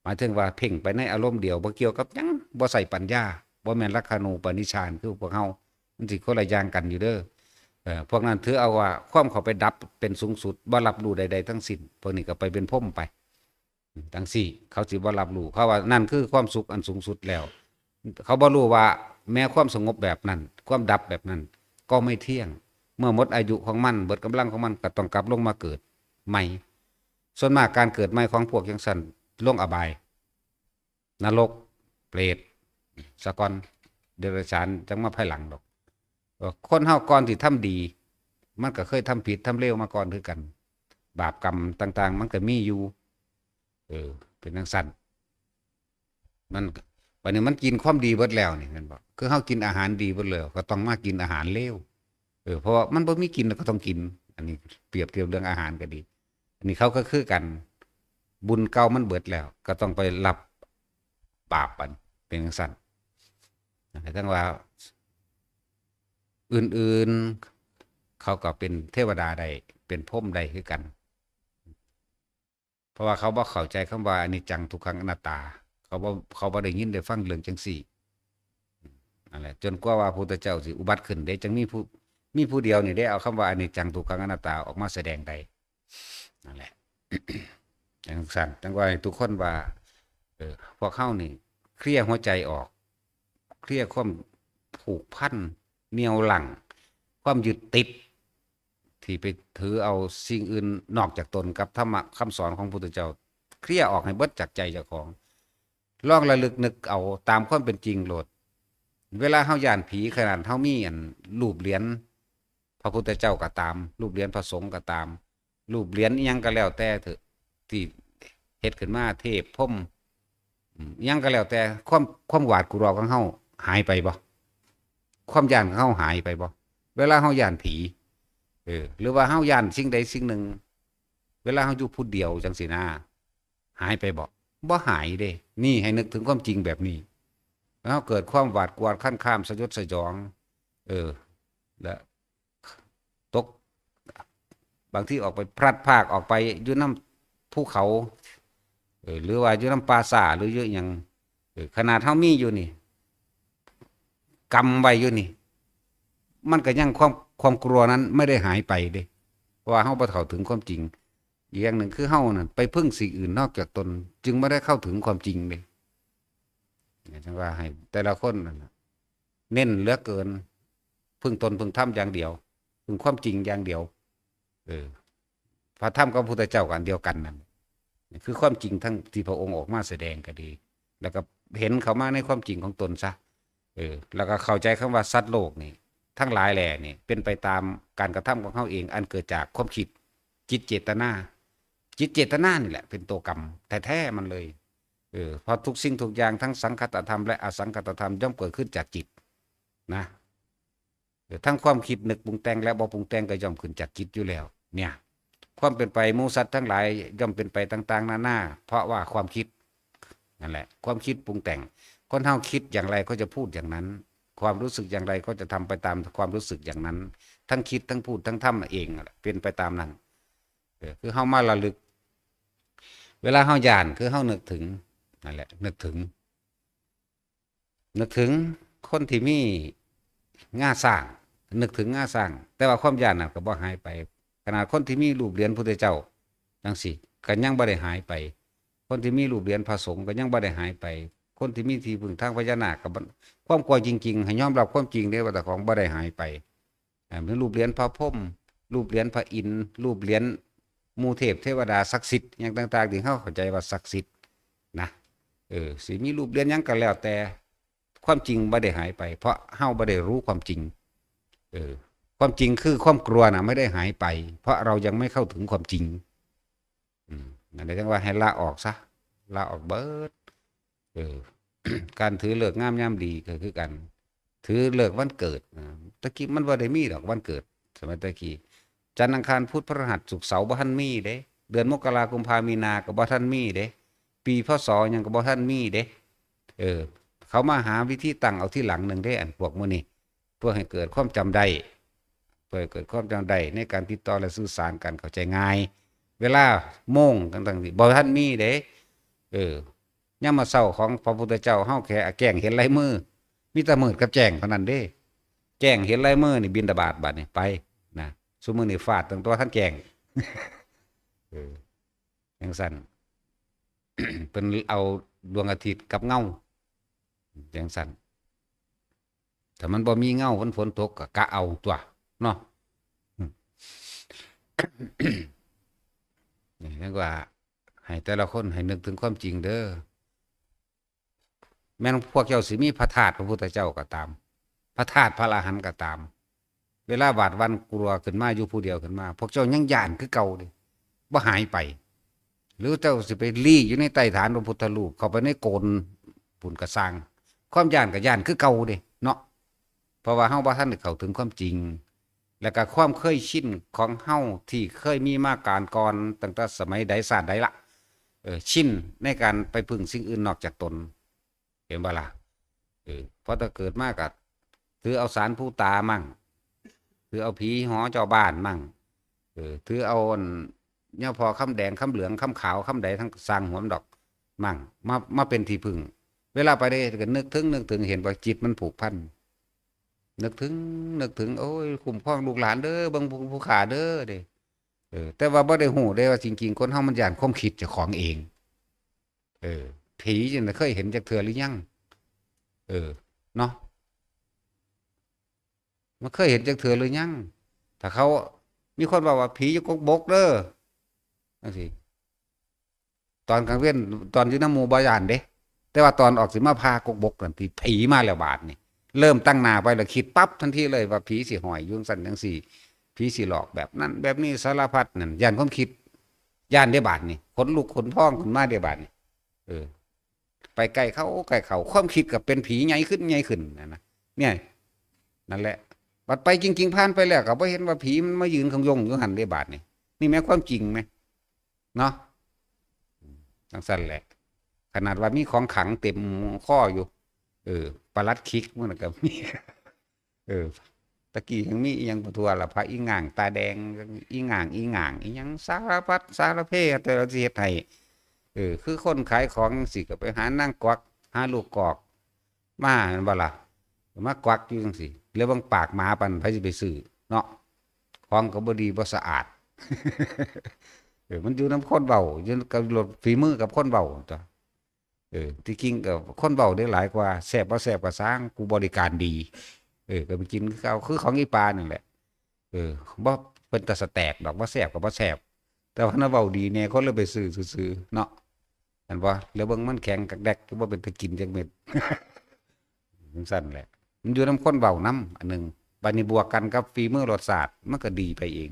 หมายถึงว่าเพ่งไปในอารมณ์เดียว บ่เกี่ยวกับหยัง บ่ใส่ปัญญา บ่แม่นลักขณูปนิชฌานคือพวกเฮา มันสิคนละอย่างกันอยู่เด้อ เอ่อ พวกนั้นถือเอาว่าความเข้าไปดับเป็นสูงสุด บ่รับรู้ใดๆ ทั้งสิ้น พวกนี้ก็ไปเป็นพรหมไป จังซี้ เขาสิบ่รับรู้ เขาว่านั่นคือความสุขอันสูงสุดแล้ว เขาบ่รู้ว่าแม้ความสงบแบบนั้น ความดับแบบนั้น ก็ไม่เที่ยง เมื่อหมดอายุของมัน เบิดกำลังของมัน ก็ต้องกลับลงมาเกิดใหม่ ส่วนมากการเกิดใหม่ของพวกจังซั่น ลงอบาย นรก เปรต ซะก่อน เดรัจฉานจั่งมาภายหลังดอก เอ่อ คนเฮาก่อนสิทำดี มันก็เคยทำผิดทำเลวมาก่อนคือกัน บาปกรรมต่างๆ มันก็มีอยู่ เออ เป็นจั่งซั้น มัน บัดนี้มันกินความดีเบิดแล้วนี่ แม่นบ่ คือเฮากินอาหารดีเบิดแล้ว ก็ต้องมากินอาหารเลว เออ เพราะว่ามันบ่มีกินก็ต้องกิน อันนี้เปรียบเทียบเรื่องอาหารก็ดี อันนี้เขาก็คือกัน บุญเก่ามันเบิดแล้ว ก็ต้องไปรับบาปมัน เป็นจั่งซั้น ทั้งว่า อื่นๆ เขาก็เป็นเทวดาได้ เป็นพรหมได้คือกัน เพราะว่าเขาบ่เข้าใจคำว่าอนิจจังทุกขังอนัตตา เขาบ่ เขาบ่ได้ยินได้ฟังเรื่องจั่งซี้ นั่นแหละ จนกว่าว่าพระพุทธเจ้าสิอุบัติขึ้นเด้ จั่งมีผู้ มีผู้เดียวนี่ได้เอาคำว่าอนิจจังทุกขังอนัตตาออกมาแสดงได้ นั่นแหละ จั่งซั้น จั่งว่าให้ทุกคนว่า เออ พวกเฮานี่เคลียร์หัวใจออก เคลียร์ความผูกพัน เหนี่ยวรั้ง ความยึดติด ที่ไปถือเอาสิ่งอื่นนอกจากตนกับธรรมะคำสอนของพุทธเจ้า เคลียร์ออกให้เบิดจากใจเจ้าของ ลองระลึกนึกเอาตามความเป็นจริงโลด เวลาเฮาย้านผี ขนาดเฮามีอันรูปเหรียญพระพุทธเจ้าก็ตาม รูปเหรียญพระสงฆ์ก็ตาม รูปเหรียญอิหยังก็แล้วแต่เถอะ ที่เฮ็ดขึ้นมา เทพพรหม อืม อิหยังก็แล้วแต่ ความ ความหวาดกลัวของเฮาหายไปบ่ ความย้านของเฮาหายไปบ่ เวลาเฮาย้านผี เออ หรือว่าเฮาย้านสิ่งใดสิ่งหนึ่ง เวลาเฮาอยู่ผู้เดียวจั่งซี้นะ หายไปบ่ บ่หายเด้ นี่ให้นึกถึงความจริงแบบนี้ แล้วเกิดความหวาดกลัวคลานคลามสยดสยอง เออ และตก บางทีออกไปพลัดพรากออกไปอยู่นำภูเขา เออ หรือว่าอยู่นำป่าช้า หรืออยู่อิหยัง เออ ขนาดเฮามีอยู่นี่ กำไว้อยู่นี่ มันก็ยัง ความ ความกลัวนั้นไม่ได้หายไปเด้ เพราะว่าเฮาบ่เข้าถึงความจริง อีกอย่างหนึ่งคือเฮานั่นไปพึ่งสิ่งอื่นนอกจากตน จึงไม่ได้เข้าถึงความจริงเด้ เนี่ย จั่งว่าให้แต่ละคนนั่นน่ะ เน้นเหลือเกิน พึ่งตนพึ่งธรรมอย่างเดียว พึ่งความจริงอย่างเดียว เออ พระธรรมกับพระพุทธเจ้าก็อันเดียวกันนั่น นี่คือความจริงทั้งที่พระองค์ออกมาแสดงก็ดี แล้วก็เห็นเข้ามาในความจริงของตนซะ เออ แล้วก็เข้าใจคำว่าสัตว์โลกนี่ ทั้งหลายแหล่นี่ เป็นไปตามการกระทำของเฮาเอง อันเกิดจากความคิด จิตเจตนา จิตเจตนานี่แหละเป็นตัวกรรมแท้ๆมันเลย เออ เพราะทุกสิ่งทุกอย่างทั้งสังคตธรรมและอสังคตธรรมย่อมเกิดขึ้นจากจิตนะ เออ ทั้งความคิดนึกปรุงแต่งและบ่ปรุงแต่งก็ย่อมขึ้นจากจิตอยู่แล้ว เนี่ย ความเป็นไปหมู่สัตว์ทั้งหลายย่อมเป็นไปต่างๆนานา เพราะว่าความคิด นั่นแหละ ความคิดปรุงแต่ง คนเฮาคิดอย่างไรก็จะพูดอย่างนั้น ความรู้สึกอย่างไรก็จะทำไปตามความรู้สึกอย่างนั้น ทั้งคิดทั้งพูดทั้งทำเองนั่นแหละ เป็นไปตามนั้น เอ อ คือเฮามาระลึก เวลาเฮาย้าน คือเฮานึกถึง นั่นแหละ นึกถึง นึกถึงคนที่มีงาช้าง นึกถึงงาช้าง แต่ว่าความย้านน่ะก็บ่หายไป ขนาดคนที่มีรูปเหรียญพุทธเจ้าจั่งซี้ ก็ยังบ่ได้หายไป คนที่มีรูปเหรียญพระสงฆ์ก็ยังบ่ได้หายไป คนที่มีที่พึ่งทางพญานาคก็บ่ ความกลัวจริงๆ ให้ยอมรับความจริงเด้ ว่าเจ้าของบ่ได้หายไป อ่า มีรูปเหรียญพระพรหม รูปเหรียญพระอินทร์ รูปเหรียญหมู่เทพเทวดาศักดิ์สิทธิ์หยังต่างๆ ที่เฮาเข้าใจว่าศักดิ์สิทธิ์นะ เออ สิมีรูปเหรียญหยังก็แล้วแต่ ความจริงบ่ได้หายไป เพราะเฮาบ่ได้รู้ความจริง เออ ความจริงคือความกลัวน่ะไม่ได้หายไป เพราะเรายังไม่เข้าถึงความจริง อืม นั่นแหละจั่งว่าให้ละออกซะ ละออกเบิด เออ การถือฤกษ์งามยามดีก็คือกัน ถือฤกษ์วันเกิด อ่า แต่กี้มันบ่ได้มีดอกวันเกิด สมัยแต่กี้ จันทร์อังคารพุธพฤหัสศุกร์เสาร์บ่ทันมีเด้ เดือนมกรากุมภามีนาก็บ่ทันมีเด้ ปี พ.ศ. หยังก็บ่ทันมีเด้ เออ เขามาหาวิธีตั้งเอาทีหลังหนึ่งเด้ อันพวกมื้อนี้ เพื่อให้เกิดความจำได้ เพื่อให้เกิดความจำได้ในการติดต่อและสื่อสารกันเข้าใจง่าย เวลาโมงต่างๆ นี่บ่ทันมีเด้ เออ ยามมื้อเช้าของพระพุทธเจ้าเฮาแค่แจ้งเห็นลายมือ มีแต่มืดกับแจ้งเท่านั้นเด้ แจ้งเห็นลายมือนี่บิณฑบาตบัดนี้ไปนะ ซุมื้อนี้ฟาดตั้งแต่ทันแจ้ง เออ จั่งซั้น เพิ่นเอาดวงอาทิตย์กับเงา จั่งซั้น ถ้ามันบ่มีเงา มันฝนตกก็กะเอาตั๊วเนาะ อืม นี่เรียกว่า ให้แต่ละคนให้นึกถึงความจริงเด้อ แม้นพวกเจ้าสิมีพระธาตุพระพุทธเจ้าก็ตาม พระธาตุพระอรหันต์ก็ตาม เวลาหวาดหวั่นกลัวขึ้นมาอยู่ผู้เดียวขึ้นมา พวกเจ้ายังย้านคือเก่าเด้ บ่หายไป หรือเจ้าสิไปลี้อยู่ในใต้ฐานพระพุทธรูป เข้าไปในโกนปุ้นก็ซ่าง ความย้านก็ย้านคือเก่าเด้เนาะ เพราะว่าเฮาบ่ทันได้เข้าถึงความจริง และก็ความเคยชินของเฮาที่เคยมีมาการก่อน ตั้งแต่สมัยใดชาติใดละ เออ ชินในการไปพึ่งสิ่งอื่นนอกจากตน เห็นบ่ล่ะ เออ พอแต่เกิดมาก็ถือเอาศาลปู่ตามั่ง ถือเอาผีหอเจ้าบ้านมั่ง เออ ถือเอาอันเนี่ยพอคำแดง คำเหลือง คำขาว คำใดทั้งซ่างหัวมันดอกมั่ง มา มาเป็นที่พึ่ง เวลาไปได้ก็นึกถึง นึกถึง เห็นว่าจิตมันผูกพัน นึกถึง นึกถึง โอ้ย คุ้มครองลูกหลานเด้อ เบิ่งผู้ ผู้ข้าเด้อ เด้ เออ แต่ว่าบ่ได้ฮู้เด้ว่าจริงๆ คนเฮามันย้านความคิดเจ้าของเอง เออ ผีจั่งใดเคยเห็นจักเทื่อหรือยัง เออ เนาะ มันเคยเห็นจักเทื่อหรือยัง ถ้าเขามีคนบอกว่าผีอยู่กกบกเด้อ จั่งซี้ ตอนกลางเว็น ตอนอยู่นำหมู่บ่ย้านเด้ แต่ว่าตอนออกสิมาผ่ากกบกนั่น ที่ผีมาแล้วบาดนี่ เริ่มตั้งหน้าไปแล้วคิดปั๊บทันทีเลยว่าผีสิห้อยอยู่จั่งซั้นจั่งซี้ ผีสิหลอกแบบนั้นแบบนี้สารพัดนั่น ย้านความคิด ย้านเด้บาดนี่ ขนลุกขนพองขึ้นมาเด้บาดนี่ เออ ไปใกล้เข้าใกล้เข้า ความคิดก็เป็นผีใหญ่ขึ้นใหญ่ขึ้นนะนะ เนี่ย นั่นแหละ บัดไปจริงๆ ผ่านไปแล้วก็บ่เห็นว่าผีมันมายืนขยงอยู่หั่นเด้บาดนี่ นี่แม่นความจริงแหม เนาะ จั่งซั้นแหละ ขนาดว่ามีของขลังเต็มคออยู่ เออ ปลัดขิกมันก็มี เออ ตะกี้ยังมีอิหยังบ่ทั่วล่ะ พระอีหง่างตาแดง อีหง่าง อีหง่าง อิหยังสารพัดสารเพ แต่ละสิเฮ็ดให้ เออ คือคนขายของจั่งซี้ก็ไปหานางกวัก หาลูกกอก มาแม่นบ่ล่ะ มากวักอยู่จั่งซี้ แล้วเบิ่งปากหมาปานไผสิไปซื้อเนาะ ของก็บ่ดีบ่สะอาด เออ มันอยู่นำคนเว้า อยู่กับรสฝีมือกับคนเว้าตั๊ว เออ ที่จริงก็คนเว้าได้หลายกว่า แซ่บบ่แซ่บก็ซ่าง กูบริการดี เออ ก็ไปกินคือเก่า คือของอีปานั่นแหละ เออ บ่เป็นตาสะแตกดอก บ่แซ่บก็บ่แซ่บ แต่ว่ามันเว้าดีแน่ คนเลยไปซื้อซื่อๆ เนาะ เห็นบ่ แล้วเบิ่งมันแข็งกักแดก บ่เป็นตากินจักเม็ด จั่งซั้นแหละ มันอยู่นำคนเว้านำ อันหนึ่ง บัดนี้บวกกันกับฝีมือรสชาติ มันก็ดีไปเอง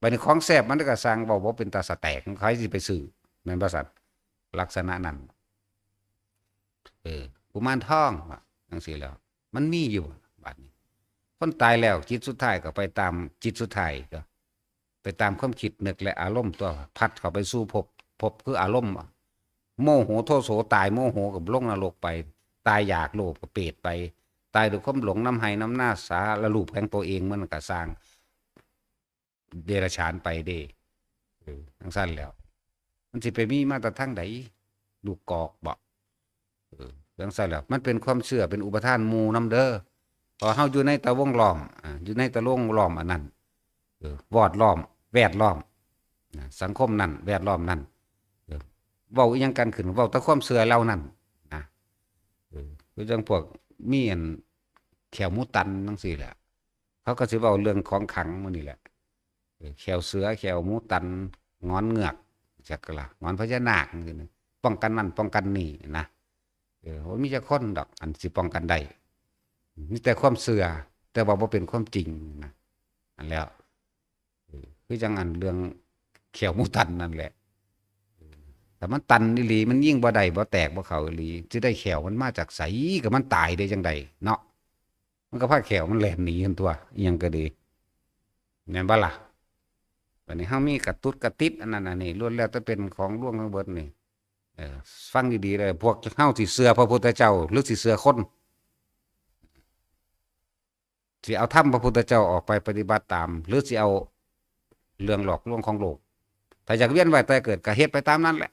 บัดนี้ของแซ่บมันก็ซ่าง เว้าบ่เป็นตาสะแตก ใผสิไปซื้อ แม่นบ่ซั้น ลักษณะนั้น เออ กุมารทองว่าจั่งซี้แล้ว มันมีอยู่บัดนี้ คนตายแล้วจิตสุดท้ายก็ไปตามจิตสุดท้ายก็ ไปตามความคิดนึกและอารมณ์ตั๊ว พัดเข้าไปสู่ภพ ภพคืออารมณ์ โมโหโทโส ตายโมโหก็ลงนรกไป ตายอยากโลภก็เปรตไป ตายด้วยความหลงนำไห้นำนา สารรูปแห่งตัวเองมันก็ซ่าง เดรัจฉานไปเด้ เอ จั่งซั้นแหล้ว มันสิไปมีมาแต่ทางใด ลูกกอกบ่ เออ จั่งซั้นแหล้ว มันเป็นความเชื่อ เป็นอุปทานหมู่นำเด้อ เพราะเฮาอยู่ในตะวงล้อม อ่า อยู่ในตะวงล้อมอันนั้น เออ วอดล้อม แวดล้อม นะ สังคมนั้น แวดล้อมนั้น เออ เว้าอิหยังกันขึ้น เว้าแต่ความเชื่อเหล่านั้นนะ เออ คือจั่งพวกมีอันแข้วหมูตันจั่งซี้แหละ เขาก็สิเว้าเรื่องของขลังหมู่นี่แหละ เออ แข้วเสือ แข้วหมูตัน หงอนเงือก จักละ หงอนพญานาคจั่งซี้นะ ป้องกันนั่น ป้องกันนี่นะ เออ บ่มีจักคนดอก อันสิป้องกันได้ มีแต่ความเชื่อ แต่ว่าบ่เป็นความจริงนะ อันแล้ว เออ คือจั่งอันเรื่องแข้วหมูตันนั่นแหละ เออ ถ้ามันตันอีหลี มันยิงบ่ได้ บ่แตก บ่เข้าอีหลี สิได้แข้วมันมาจากไส ก็มันตายได้จั่งใดเนาะ มันก็พาแข้วมันแล่นหนีหั่นตั่ว อิหยังก็ดี แม่นบ่ล่ะ บัดนี้เฮามีกระตุดกระติดอันนั้นอันนี้ ล้วนแล้วแต่เป็นของลวงทั้งเบิดนี่ เออ ฟังดีๆ เด้อ พวกเฮาสิเชื่อพระพุทธเจ้า หรือสิเชื่อคน สิเอาธรรมพระพุทธเจ้าออกไปปฏิบัติตาม หรือสิเอาเรื่องหลอกลวงของโลก ถ้าอยากเวียนว่ายตายเกิดก็เฮ็ดไปตามนั้นแหละ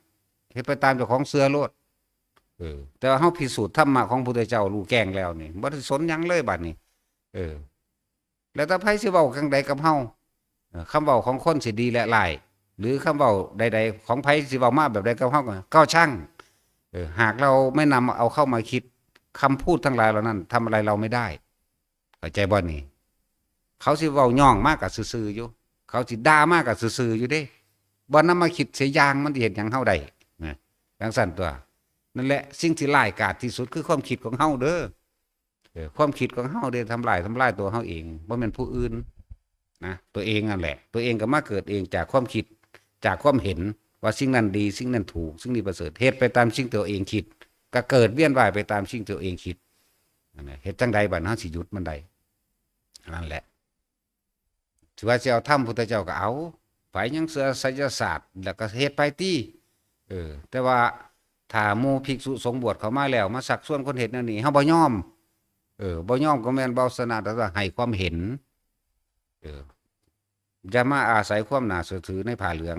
เฮ็ดไปตามเจ้าของเชื่อโลด เออ แต่ว่าเฮาพิสูจน์ธรรมะของพระพุทธเจ้ารู้แจ้งแล้วนี่ บ่ได้สนหยังเลยบัดนี้ เออ แล้วแต่ไผสิเว้าจั่งใดกับเฮา เอ่อ คำเว้าของคนสิดีและร้าย หรือคำเว้าใดๆ ของไผสิเว้ามาแบบใดกับเฮาก็ ก็ช่าง เออ หากเราไม่นำเอาเข้ามาคิด คำพูดทั้งหลายเหล่านั้นทำอะไรเราไม่ได้ เข้าใจบ่นี่ เขาสิเว้าย่องมาก็ซื่อๆ อยู่ เขาสิด่ามาก็ซื่อๆ อยู่เด้ บ่นำมาคิดเสียอย่าง มันสิเฮ็ดหยังเฮาได้ นะ จั่งซั้นตั่ว นั่นแหละ สิ่งที่ร้ายกาจที่สุดคือความคิดของเฮาเด้อ เออ ความคิดของเฮาเด้ ทำลาย ทำลายตัวเฮาเอง บ่แม่นผู้อื่นนะ ตัวเองนั่นแหละ ตัวเองก็มาเกิดเองจากความคิด จากความเห็นว่าสิ่งนั้นดี สิ่งนั้นถูก สิ่งนี้ประเสริฐ เฮ็ดไปตามสิ่งที่ตัวเองคิด ก็เกิดเวียนว่ายไปตามสิ่งที่ตัวเองคิด นั่นแหละ เฮ็ดจั่งใดบัดเฮาสิหยุดมันได้ นั่นแหละ สิว่าสิเอาธรรมพุทธเจ้าก็เอา ไผยังเชื่อไสยศาสตร์ แล้วก็เฮ็ดไปติ เออ แต่ว่าถ้าหมู่ภิกษุสงฆ์บวชเข้ามาแล้ว มาชักชวนคนเฮ็ดแนวนี้ เฮาบ่ยอม เออ บ่ยอมก็แม่นบ่ชนะ แต่ว่าให้ความเห็น เออ อย่ามาอาศัยความน่าเชื่อถือในผ้าเหลือง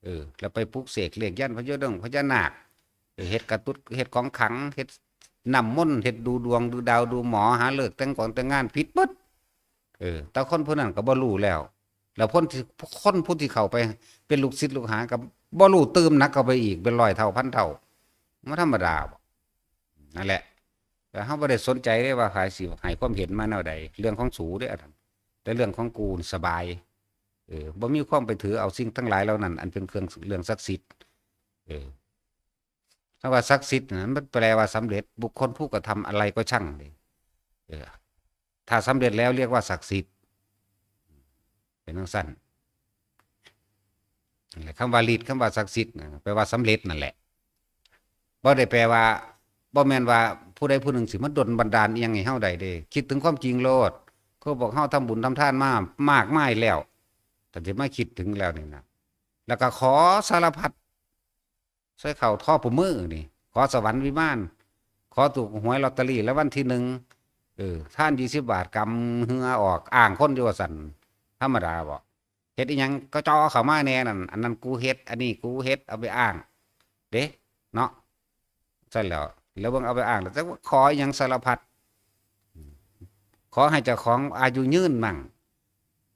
เออ แล้วไปปลุกเสกเลขยันต์พญาดงพญานาค เออ เฮ็ดกระตุด เฮ็ดของขลัง เฮ็ดน้ำมนต์ เฮ็ดดูดวง ดูดาว ดูหมอ หาฤกษ์แต่งของแต่งงาน ผิดเบิด เออ แต่คนผู้นั้นก็บ่รู้แล้ว แล้วคนที่ คนผู้ที่เข้าไปเป็นลูกศิษย์ลูกหาก็บ่รู้ตื่มหนักเข้าไปอีก เป็นร้อยเท่า พันเท่า บ่ธรรมดาบ่ นั่นแหละ แต่เฮาบ่ได้สนใจเด้ว่าไผสิให้ความเห็นมาแนวใด เรื่องของสูเด้อันนั้น แต่เรื่องของกูนี่สบาย เออ บ่มีความไปถือเอาสิ่งทั้งหลายเหล่านั้น อันเป็นเครื่อง เรื่องศักดิ์สิทธิ์ เออ คำว่าศักดิ์สิทธิ์นั้น มันแปลว่าสำเร็จ บุคคลผู้กระทำอะไรก็ช่างเด้ เออ ถ้าสำเร็จแล้วเรียกว่าศักดิ์สิทธิ์ เป็นจั่งซั้น นั่นแหละ คำว่าฤทธิ์ คำว่าศักดิ์สิทธิ์น่ะ แปลว่าสำเร็จนั่นแหละ บ่ได้แปลว่า บ่แม่นว่าผู้ใดผู้หนึ่งสิมาดลบันดาลอิหยังให้เฮาได้เด้ คิดถึงความจริงโลด คือพวกเฮาทำบุญทำทานมามากมายแล้ว แต่สิมาคิดถึงแล้วนี่นะ แล้วก็ขอสารพัด ใส่เข้าทอผู้มือนี่ ขอสวรรค์วิมาน ขอถูกหวยลอตเตอรี่รางวัลที่หนึ่ง เออ ทานยี่สิบบาท กำเหงื่อออก อ้างคนอยู่ว่าซั่น ธรรมดาบ่ เฮ็ดอิหยังก็จ่อเข้ามาแน่นั่น อันนั้นกูเฮ็ด อันนี้กูเฮ็ด เอาไปอ้าง เด้ เนาะ ซั่นแหล้ว แล้วเบิ่งเอาไปอ้าง แล้วจักว่าขออิหยังสารพัด ขอให้เจ้าของอายุยืนมั่ง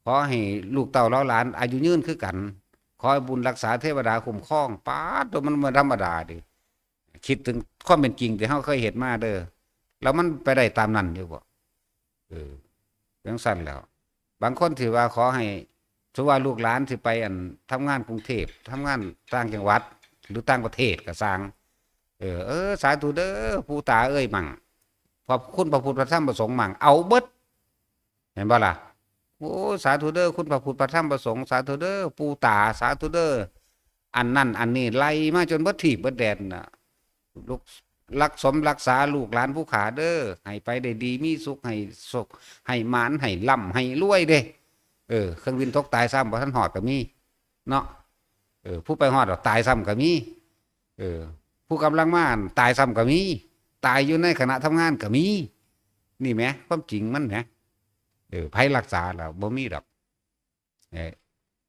ขอให้ลูกเต้าเหล่าหลานอายุยืนคือกัน ขอให้บุญรักษาเทวดาคุ้มครอง ป๊าด ตัวมันบ่ธรรมดาเด้ คิดถึงความเป็นจริงที่เฮาเคยเฮ็ดมาเด้อ แล้วมันไปได้ตามนั้นอยู่บ่ เออ จั่งซั้นแหล้ว บางคนที่ว่าขอให้ สมมุติว่าลูกหลานสิไปอันทำงานกรุงเทพฯ ทำงานต่างจังหวัด หรือต่างประเทศก็ซ่าง เออ เออ สาธุเด้อ ปู่ตาเอ้ยมั่ง ขอบคุณพระพุทธพระธรรมพระสงฆ์มั่ง เอาเบิด เห็นบ่ล่ะ โอ้ สาธุเด้อ คุณพระพุทธพระธรรมพระสงฆ์ สาธุเด้อ ปู่ตา สาธุเด้อ อันนั้นอันนี้ ไล่มาจนเบิดทีบเบิดแดนน่ะ ลูก รักสมรักษาลูกหลานผู้ข้าเด้อ ให้ไปได้ดี มีสุข ให้โชค ให้หมาน ให้ร่ำ ให้รวยเด้ เออ เครื่องบินตกตายซ้ำบ่ทันฮอดก็มี เนาะ เออ ผู้ไปฮอดแล้วตายซ้ำก็มี เออ ผู้กำลังมาตายซ้ำก็มี ตายอยู่ในขณะทำงานก็มี นี่แหม ความจริงมันแหม เออ ไผรักษาแล้วบ่มีดอก เออ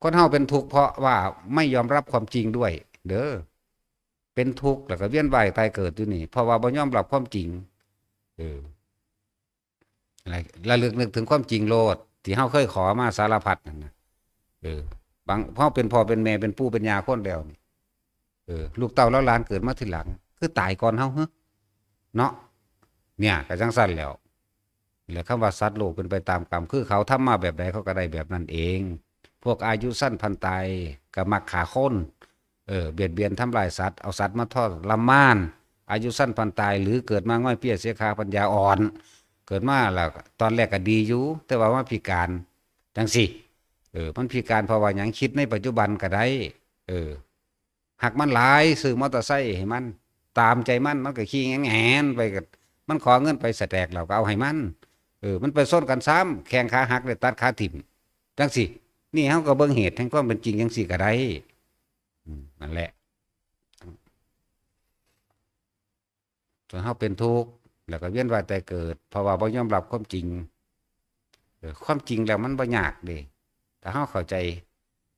คนเฮาเป็นทุกข์เพราะว่าไม่ยอมรับความจริงด้วย เด้อ เป็นทุกข์แล้วก็เวียนว่ายตายเกิดอยู่นี่ เพราะว่าบ่ยอมรับความจริง เออ ระลึกนึกถึงความจริงโลด ที่เฮาเคยขอมาสารพัดนั่นนะ เออ บาง เฮาเป็นพ่อเป็นแม่เป็นปู่เป็นย่าคนแล้วนี่ เออ ลูกเต้าแล้วหลานเกิดมาทีหลัง คือตายก่อนเฮาเหรอ เนาะ เนี่ย ก็จั่งซั้นแหล้ว และคำว่าสัตว์โลกเป็นไปตามกรรม คือเขาทำมาแบบใดเขาก็ได้แบบนั้นเอง พวกอายุสั้นพลันตายก็มักฆ่าคน เออ เบียดเบียนทำลายสัตว์ เอาสัตว์มาทรมาน อายุสั้นพลันตาย หรือเกิดมาง่อยเปี้ยเสียขาปัญญาอ่อน เกิดมาแล้วตอนแรกก็ดีอยู่ แต่ว่ามาพิการ จั่งซี้ เออ มันพิการเพราะว่าหยัง คิดในปัจจุบันก็ได้ เออ ฮักมันหลาย ซื้อมอเตอร์ไซค์ให้มัน ตามใจมัน มันก็ขี่แหงๆไปก็ มันขอเงินไปสแต็ก เราก็เอาให้มัน เออ มันไปชนกันซ้ำ แข้งขาหักเลยตัดขาถิ่ม จั่งซี้ นี่เฮาก็เบิ่งเหตุแห่งความเป็นจริงจั่งซี้ก็ได้ อืม นั่นแหละ ส่วนเฮาเป็นทุกข์ แล้วก็เวียนว่ายตายเกิด เพราะว่าบ่ยอมรับความจริง เออ ความจริงแล้วมันบ่ยากเด้ ถ้าเฮาเข้าใจ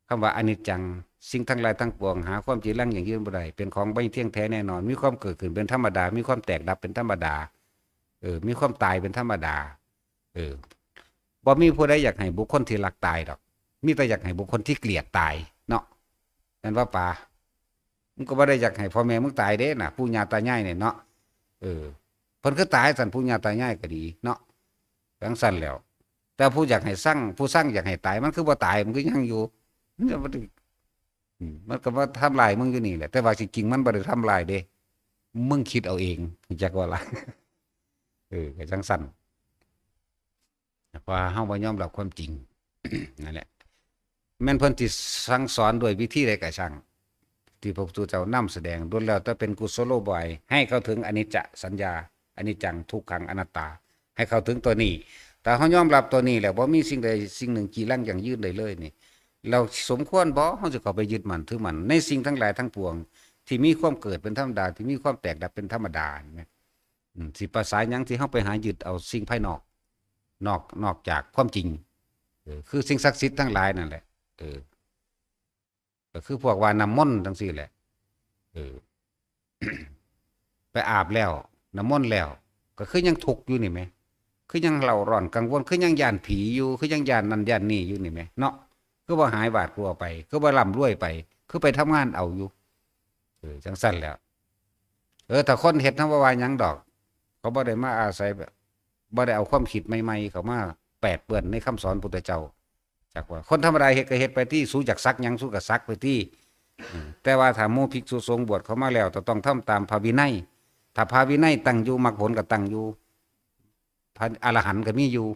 คำว่าอนิจจัง สิ่งทั้งหลายทั้งปวง หาความจีรังยั่งยืนบ่ได้ เป็นของบ่เที่ยงแท้แน่นอน มีความเกิดขึ้นเป็นธรรมดา มีความแตกดับเป็นธรรมดา เออ มีความตายเป็นธรรมดา เออ บ่มีผู้ใดอยากให้บุคคลที่รักตายดอก มีแต่อยากให้บุคคลที่เกลียดตาย เนาะ แม่นบ่ปา มึงก็บ่ได้อยากให้พ่อแม่มึงตายเด้น่ะ ปู่ย่าตายายเนี่ยเนาะ เออ เพิ่นคือตายซั่น ปู่ย่าตายายก็ดีเนาะ จั่งซั้นแหล้ว แต่ผู้อยากให้ซัง ผู้ซังอยากให้ตาย มันคือบ่ตาย มันคือยังอยู่ มันก็บ่ได้ อืม มันก็มาทำลายมึงอยู่นี่แหละ แต่ว่าจริงๆมันบ่ได้ทำลายเด้ มึงคิดเอาเอง รู้จักบ่ล่ะ เออ ก็จั่งซั้น เพราะว่าเฮาบ่ยอมรับความจริง นั่นแหละ แม่นเพิ่นสิสั่งสอนด้วยวิธีใดก็ช่าง ที่พระพุทธเจ้านำแสดง ล้วนแล้วแต่เป็นกุศโลบาย ให้เข้าถึงอนิจจสัญญา อนิจจัง ทุกขัง อนัตตา ให้เข้าถึงตัวนี้ ถ้าเฮายอมรับตัวนี้แล้ว บ่มีสิ่งใดสิ่งหนึ่งจีรังยั่งยืนได้เลยนี่ เราสมควรบ่ เฮาสิเข้าไปยึดมั่นถือมั่นในสิ่งทั้งหลายทั้งปวง ที่มีความเกิดเป็นธรรมดา ที่มีความแตกดับเป็นธรรมดา เห็นไหม อืม สิประสาทหยังที่เฮาไปหายึดเอาสิ่งภายนอก นอก นอกจากความจริง เออ คือสิ่งศักดิ์สิทธิ์ทั้งหลายนั่นแหละ เออ ก็คือพวกว่าน้ำมนต์จั่งซี้แหละ เออ ไปอาบแล้ว น้ำมนต์แล้ว ก็คือยังทุกข์อยู่นี่แหม คือยังเร่าร้อนกังวล คือยังย้านผีอยู่ คือยังย้านนั่นย้านนี่อยู่นี่แหม เนาะ คือบ่หายหวาดกลัวไป คือบ่ร่ำรวยไป คือไปทำงานเอาอยู่ เออ จั่งซั้นแหล้ว เออ ถ้าคนเฮ็ด เฮาบ่ว่าหยังดอก เขาบ่ได้มาอาศัยแบบ บ่ได้เอาความคิดใหม่ๆเข้ามาแปดเปื้อนในคำสอนพุทธเจ้า จักว่า คนธรรมดาเฮ็ดก็เฮ็ดไปติ สูอยากสักหยังสูก็สักไปติ อืม แต่ว่าถ้าหมู่ภิกษุสงฆ์บวชเข้ามาแล้ว ก็ต้องทำตามพระวินัย ถ้าพระวินัยตั้งอยู่ มรรคผลก็ตั้งอยู่ พระอรหันต์ก็มีอยู่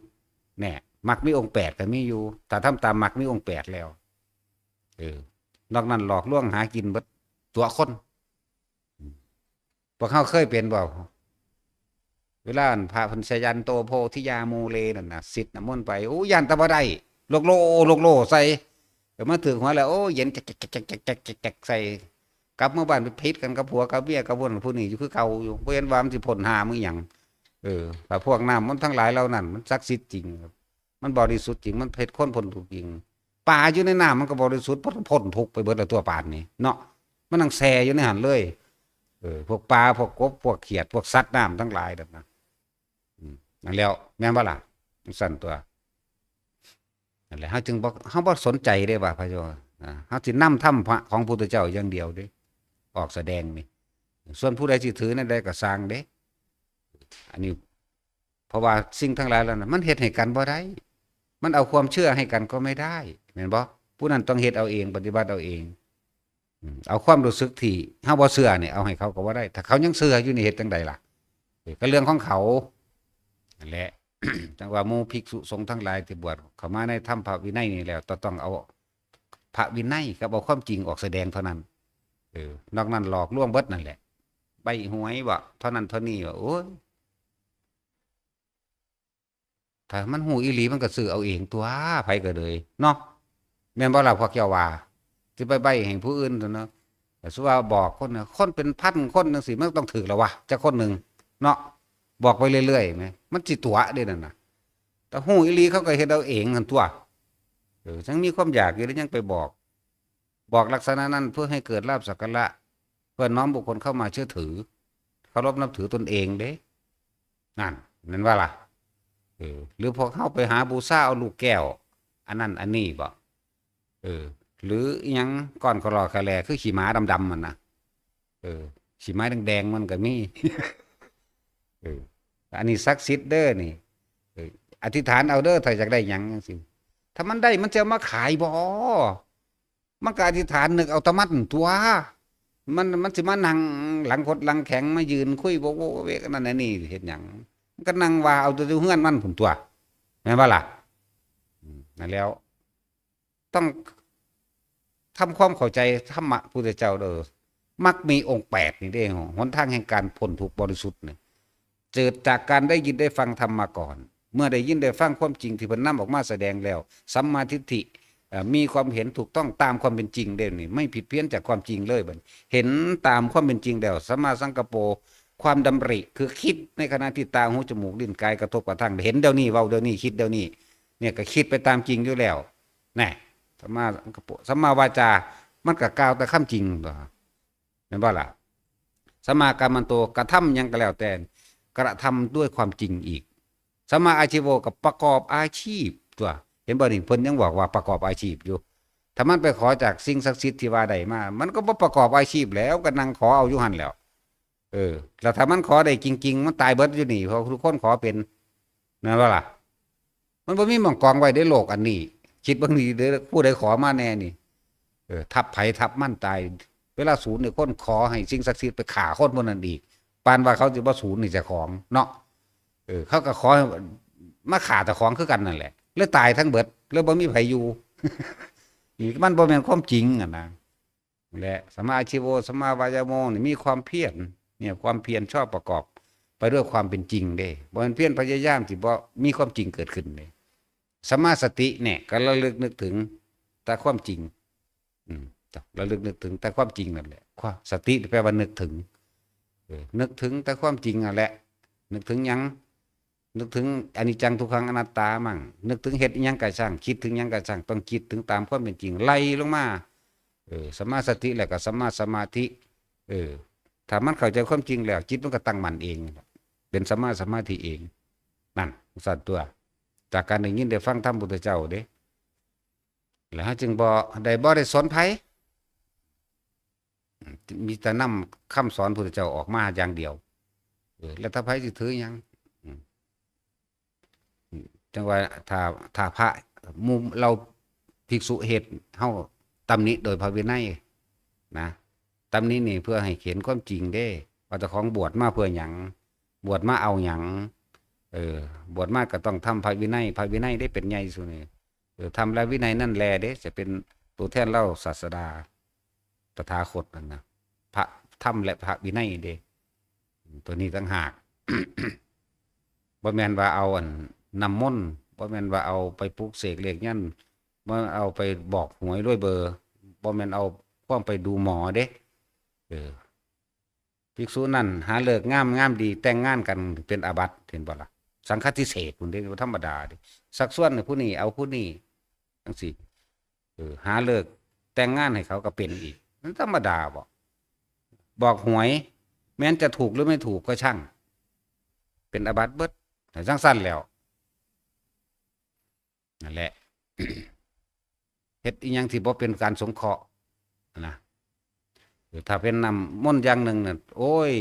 แน่ มรรคมีองค์แปดก็มีอยู่ ถ้าทำตามมรรคมีองค์แปดแล้ว เออ นอกนั้นหลอกลวงหากินเบิด ตั๋วคน อืม พวกเฮาเคยเป็นบ่ เวลาอันพระเพิ่นชยันโตโพธิยามูเลนั่นน่ะ สิทธิ์น้ำมนต์ไป โอ้ ย้านแต่บ่ได้ โลกโล โลกโลใส่ เดี๋ยวมาถืกหัวแล้ว โอ้ เย็นแจ๊กๆๆๆๆใส่ กลับมาบ้านไปผิดกันกับผัวกับเมียกับผู้นั้นผู้นี้อยู่คือเก่าอยู่ บ่เห็นว่ามันสิพ้นหามึงหยัง เออ ถ้าพวกน้ำมนต์ทั้งหลายเหล่านั้น มันศักดิ์สิทธิ์จริง มันบริสุทธิ์จริง มันเฮ็ดคนพ้นทุกข์จริง ปลาอยู่ในน้ำมันก็บริสุทธิ์ พ้นทุกข์ไปเบิดแล้วตัวปานนี้เนาะ มันนั่งแช่อยู่ในหั้นเลย เออ พวกปลา พวกกบ พวกเขียด พวกสัตว์น้ำทั้งหลายนั่นนะ อืม นั่นแล้ว แม่นบ่ล่ะ จั่งซั้นตัว นั่นแหละ เฮาจึงบ่ เฮาบ่สนใจเด้ว่าพระเจ้า อ่า เฮาสินำธรรมพระของพุทธเจ้าอย่างเดียวเด้ ออกแสดงนี่ ส่วนผู้ใดสิถือแนวใดก็ซ่างเด้ อันนี้ เพราะว่าสิ่งทั้งหลายเหล่านั้น มันเฮ็ดให้กันบ่ได้ มันเอาความเชื่อให้กันก็ไม่ได้ แม่นบ่ ผู้นั้นต้องเฮ็ดเอาเอง ปฏิบัติเอาเอง อืม เอาความรู้สึกที่เฮาบ่เชื่อนี่ เอาให้เขาก็บ่ได้ ถ้าเขายังเชื่ออยู่นี่ เฮ็ดจั่งใดล่ะ เออ ก็เรื่องของเขา นั่นแหละ จั่งว่าหมู่ภิกษุสงฆ์ทั้งหลายที่บวชเข้ามาในธรรมพระวินัยนี่แล้ว ต้อง ต้องเอาพระวินัยกับเอาความจริงออกแสดงเท่านั้น เออ นอกนั้นหลอกลวงเบิดนั่นแหละ ใบ้หวยบ่ เท่านั้นเท่านี้บ่ โอ้ย ถ้ามันฮู้อีหลีมันก็ซื้อเอาเองตั๊ว ไผก็เลย เนาะ แม่นบ่ล่ะพวกเจ้าว่า สิไปใบ้ให้ผู้อื่นซั่นเนาะ แต่สุว่าบอกคนน่ะ คนเป็นพันคนจั่งซี้ มันต้องถืกแล้ววะ จักคนหนึ่ง เนาะ บอกไปเรื่อยๆ แหม มันสิตั๋วเด้นั่นน่ะ แต่ฮู้อีหลีเขาก็เฮ็ดเอาเองหั่นตั๊ว เออ ยังมีความอยากอยู่แล้วยังไปบอก บอกลักษณะนั้นเพื่อให้เกิดลาภสักการะ เพื่อน้อมบุคคลเข้ามาเชื่อถือ เคารพนับถือตนเองเด้ นั่น แม่นว่าล่ะ เออ หรือพวกเขาไปหาบูชาเอาลูกแก้ว อันนั้นอันนี้บ่ เออ หรืออิหยังก้อนคลอคาแลคือขี้หมาดำๆมันนะ เออ ขี้หมาแดงๆมันก็มี เออ อันนี้ศักดิ์สิทธิ์เด้อนี่ เออ อธิษฐานเอาเด้อ ถ้าอยากได้หยังจังซี่ ถ้ามันได้มันจะเอามาขายบ่ มันก็อธิษฐานนึกเอาแตะมันตัว มัน มันสิมานั่งหลังคดหลังแข็งมายืนคุยโวกโวกเวกนั่นนี่เฮ็ดหยัง มันก็นั่งว่าเอาแต่อยู่เฮือนมันพุ้นตัว แม่นบ่ล่ะ อืม นั่นแล้ว ต้องทำความเข้าใจธรรมะพุทธเจ้าเด้อ มรรคมีองค์แปดนี่เด้ หนทางแห่งการพ้นทุกข์บริสุทธิ์นี่ เกิดจากการได้ยินได้ฟังธรรมมาก่อน เมื่อได้ยินได้ฟังความจริงที่เพิ่นนำออกมาแสดงแล้ว สัมมาทิฏฐิ เอ่อ มีความเห็นถูกต้องตามความเป็นจริงเด้นี่ ไม่ผิดเพี้ยนจากความจริงเลยบัดนี้ เห็นตามความเป็นจริงแล้ว สัมมาสังกัปโป ความดำริ คือคิดในขณะที่ตา หู จมูก ลิ้น กายกระทบกระทั่ง เห็นเดี๋ยวนี้ เว้าเดี๋ยวนี้ คิดเดี๋ยวนี้ เนี่ยก็คิดไปตามจริงอยู่แล้ว แน่ สัมมาสังกัปโป สัมมาวาจา มันก็กล่าวแต่ความจริงตัว แม่นบ่ล่ะ สัมมากัมมันโต กระทำหยังก็แล้วแต่ กระทำด้วยความจริงอีก สัมมาอาชีโว ก็ประกอบอาชีพตัว เห็นบ่นี่ เพิ่นยังบอกว่าประกอบอาชีพอยู่ ถ้ามันไปขอจากสิ่งศักดิ์สิทธิ์ที่ว่าได้มา มันก็บ่ประกอบอาชีพแล้ว ก็นั่งขอเอาอยู่หั่นแหล้ว เออ แล้วถ้ามันขอได้จริงๆ มันตายเบิดอยู่นี่ เพราะทุกคนขอเป็น แม่นบ่ล่ะ มันบ่มีหม่องกองไว้ในโลกอันนี้ คิดเบิ่งดีเด้อ ผู้ใดขอมาแน่นี่ เออ ทับไผทับมันตาย เวลาสูญนี่คนขอให้สิ่งศักดิ์สิทธิ์ไปฆ่าคนพวกนั้นอีก ปานว่าเขาสิบ่สูญนี่เจ้าของเนาะ เออ เขาก็ขอให้มาฆ่าเจ้าของคือกันนั่นแหละ เลยตายทั้งเบิด เลยบ่มีไผอยู่ นี่มันบ่แม่นความจริงอะนะ และสัมมาอาชีโว สัมมาวายาโมนี่มีความเพียร เนี่ย ความเพียรชอบประกอบไปด้วยความเป็นจริงเด้ บ่แม่นเพียรพยายามที่บ่มีความจริงเกิดขึ้นเด้ สัมมาสติเนี่ย ก็ระลึกนึกถึงแต่ความจริง อืม ระลึกนึกถึงแต่ความจริงนั่นแหละ ความ สติแปลว่านึกถึง เออ นึกถึงแต่ความจริงนั่นแหละ นึกถึงหยัง นึกถึงอนิจจังทุกขังอนัตตามั่ง นึกถึงเฮ็ดอิหยังก็ช่าง คิดถึงหยังก็ช่าง ต้องคิดถึงตามความเป็นจริง ไล่ลงมา เออ สัมมาสติแล้วก็สัมมาสมาธิ เออ ถ้ามันเข้าใจความจริงแล้ว จิตมันก็ตั้งมั่นเอง เป็นสัมมาสมาธิเอง นั่น สั่นตัว จากการได้ยินได้ฟังธรรมพุทธเจ้าเด้ แล้วเราจึงบ่ได้ บ่ได้สนไผ มีแต่นำคำสอนพุทธเจ้าออกมาอย่างเดียว เออ แล้วถ้าไผสิถือหยัง อืม จั่งว่าถ้า ถ้าพระหมู่เหล่าภิกษุเฮ็ด เฮาตำหนิโดยพระวินัยนะ ตำหนินี่เพื่อให้เห็นความจริงเด้ ว่าเจ้าของบวชมาเพื่อหยัง บวชมาเอาหยัง เออ บวชมาก็ต้องทำพระวินัย พระวินัยได้เป็นใหญ่สุดนี่ เออ ธรรมและวินัยนั่นแลเด้ จะเป็นตัวแทนเหล่าศาสดา ตถาคตนั่นนะ พระธรรมและพระวินัยเด้ ตัวนี้ต่างหาก บ่แม่นว่าเอาอันน้ำมนต์ บ่แม่นว่าเอาไปปลุกเสกเลขยันต์ บ่เอาไปบอกหวยรวยเบอร์ บ่แม่นเอาความไปดูหมอเด้ เออ ภิกษุนั้นหาฤกษ์งาม งามดี แต่งงานกันเป็นอาบัติ เห็นบ่ล่ะ สังฆทิเศษพุ้นเด้ บ่ธรรมดาเด้ ชักชวนให้ผู้นี้เอาผู้นี้ จั่งซี้ เออ หาฤกษ์แต่งงานให้เขาก็เป็นอีก มันธรรมดาบ่ บอกหวย แม้นจะถูกหรือไม่ถูกก็ช่าง เป็นอาบัติเบิด จั่งซั้นแล้ว นั่นแหละ เฮ็ดอิหยังที่บ่เป็นการสงเคราะห์นะ เออ ถ้าเป็นน้ำมนต์อย่างหนึ่งน่ะ โอ้ย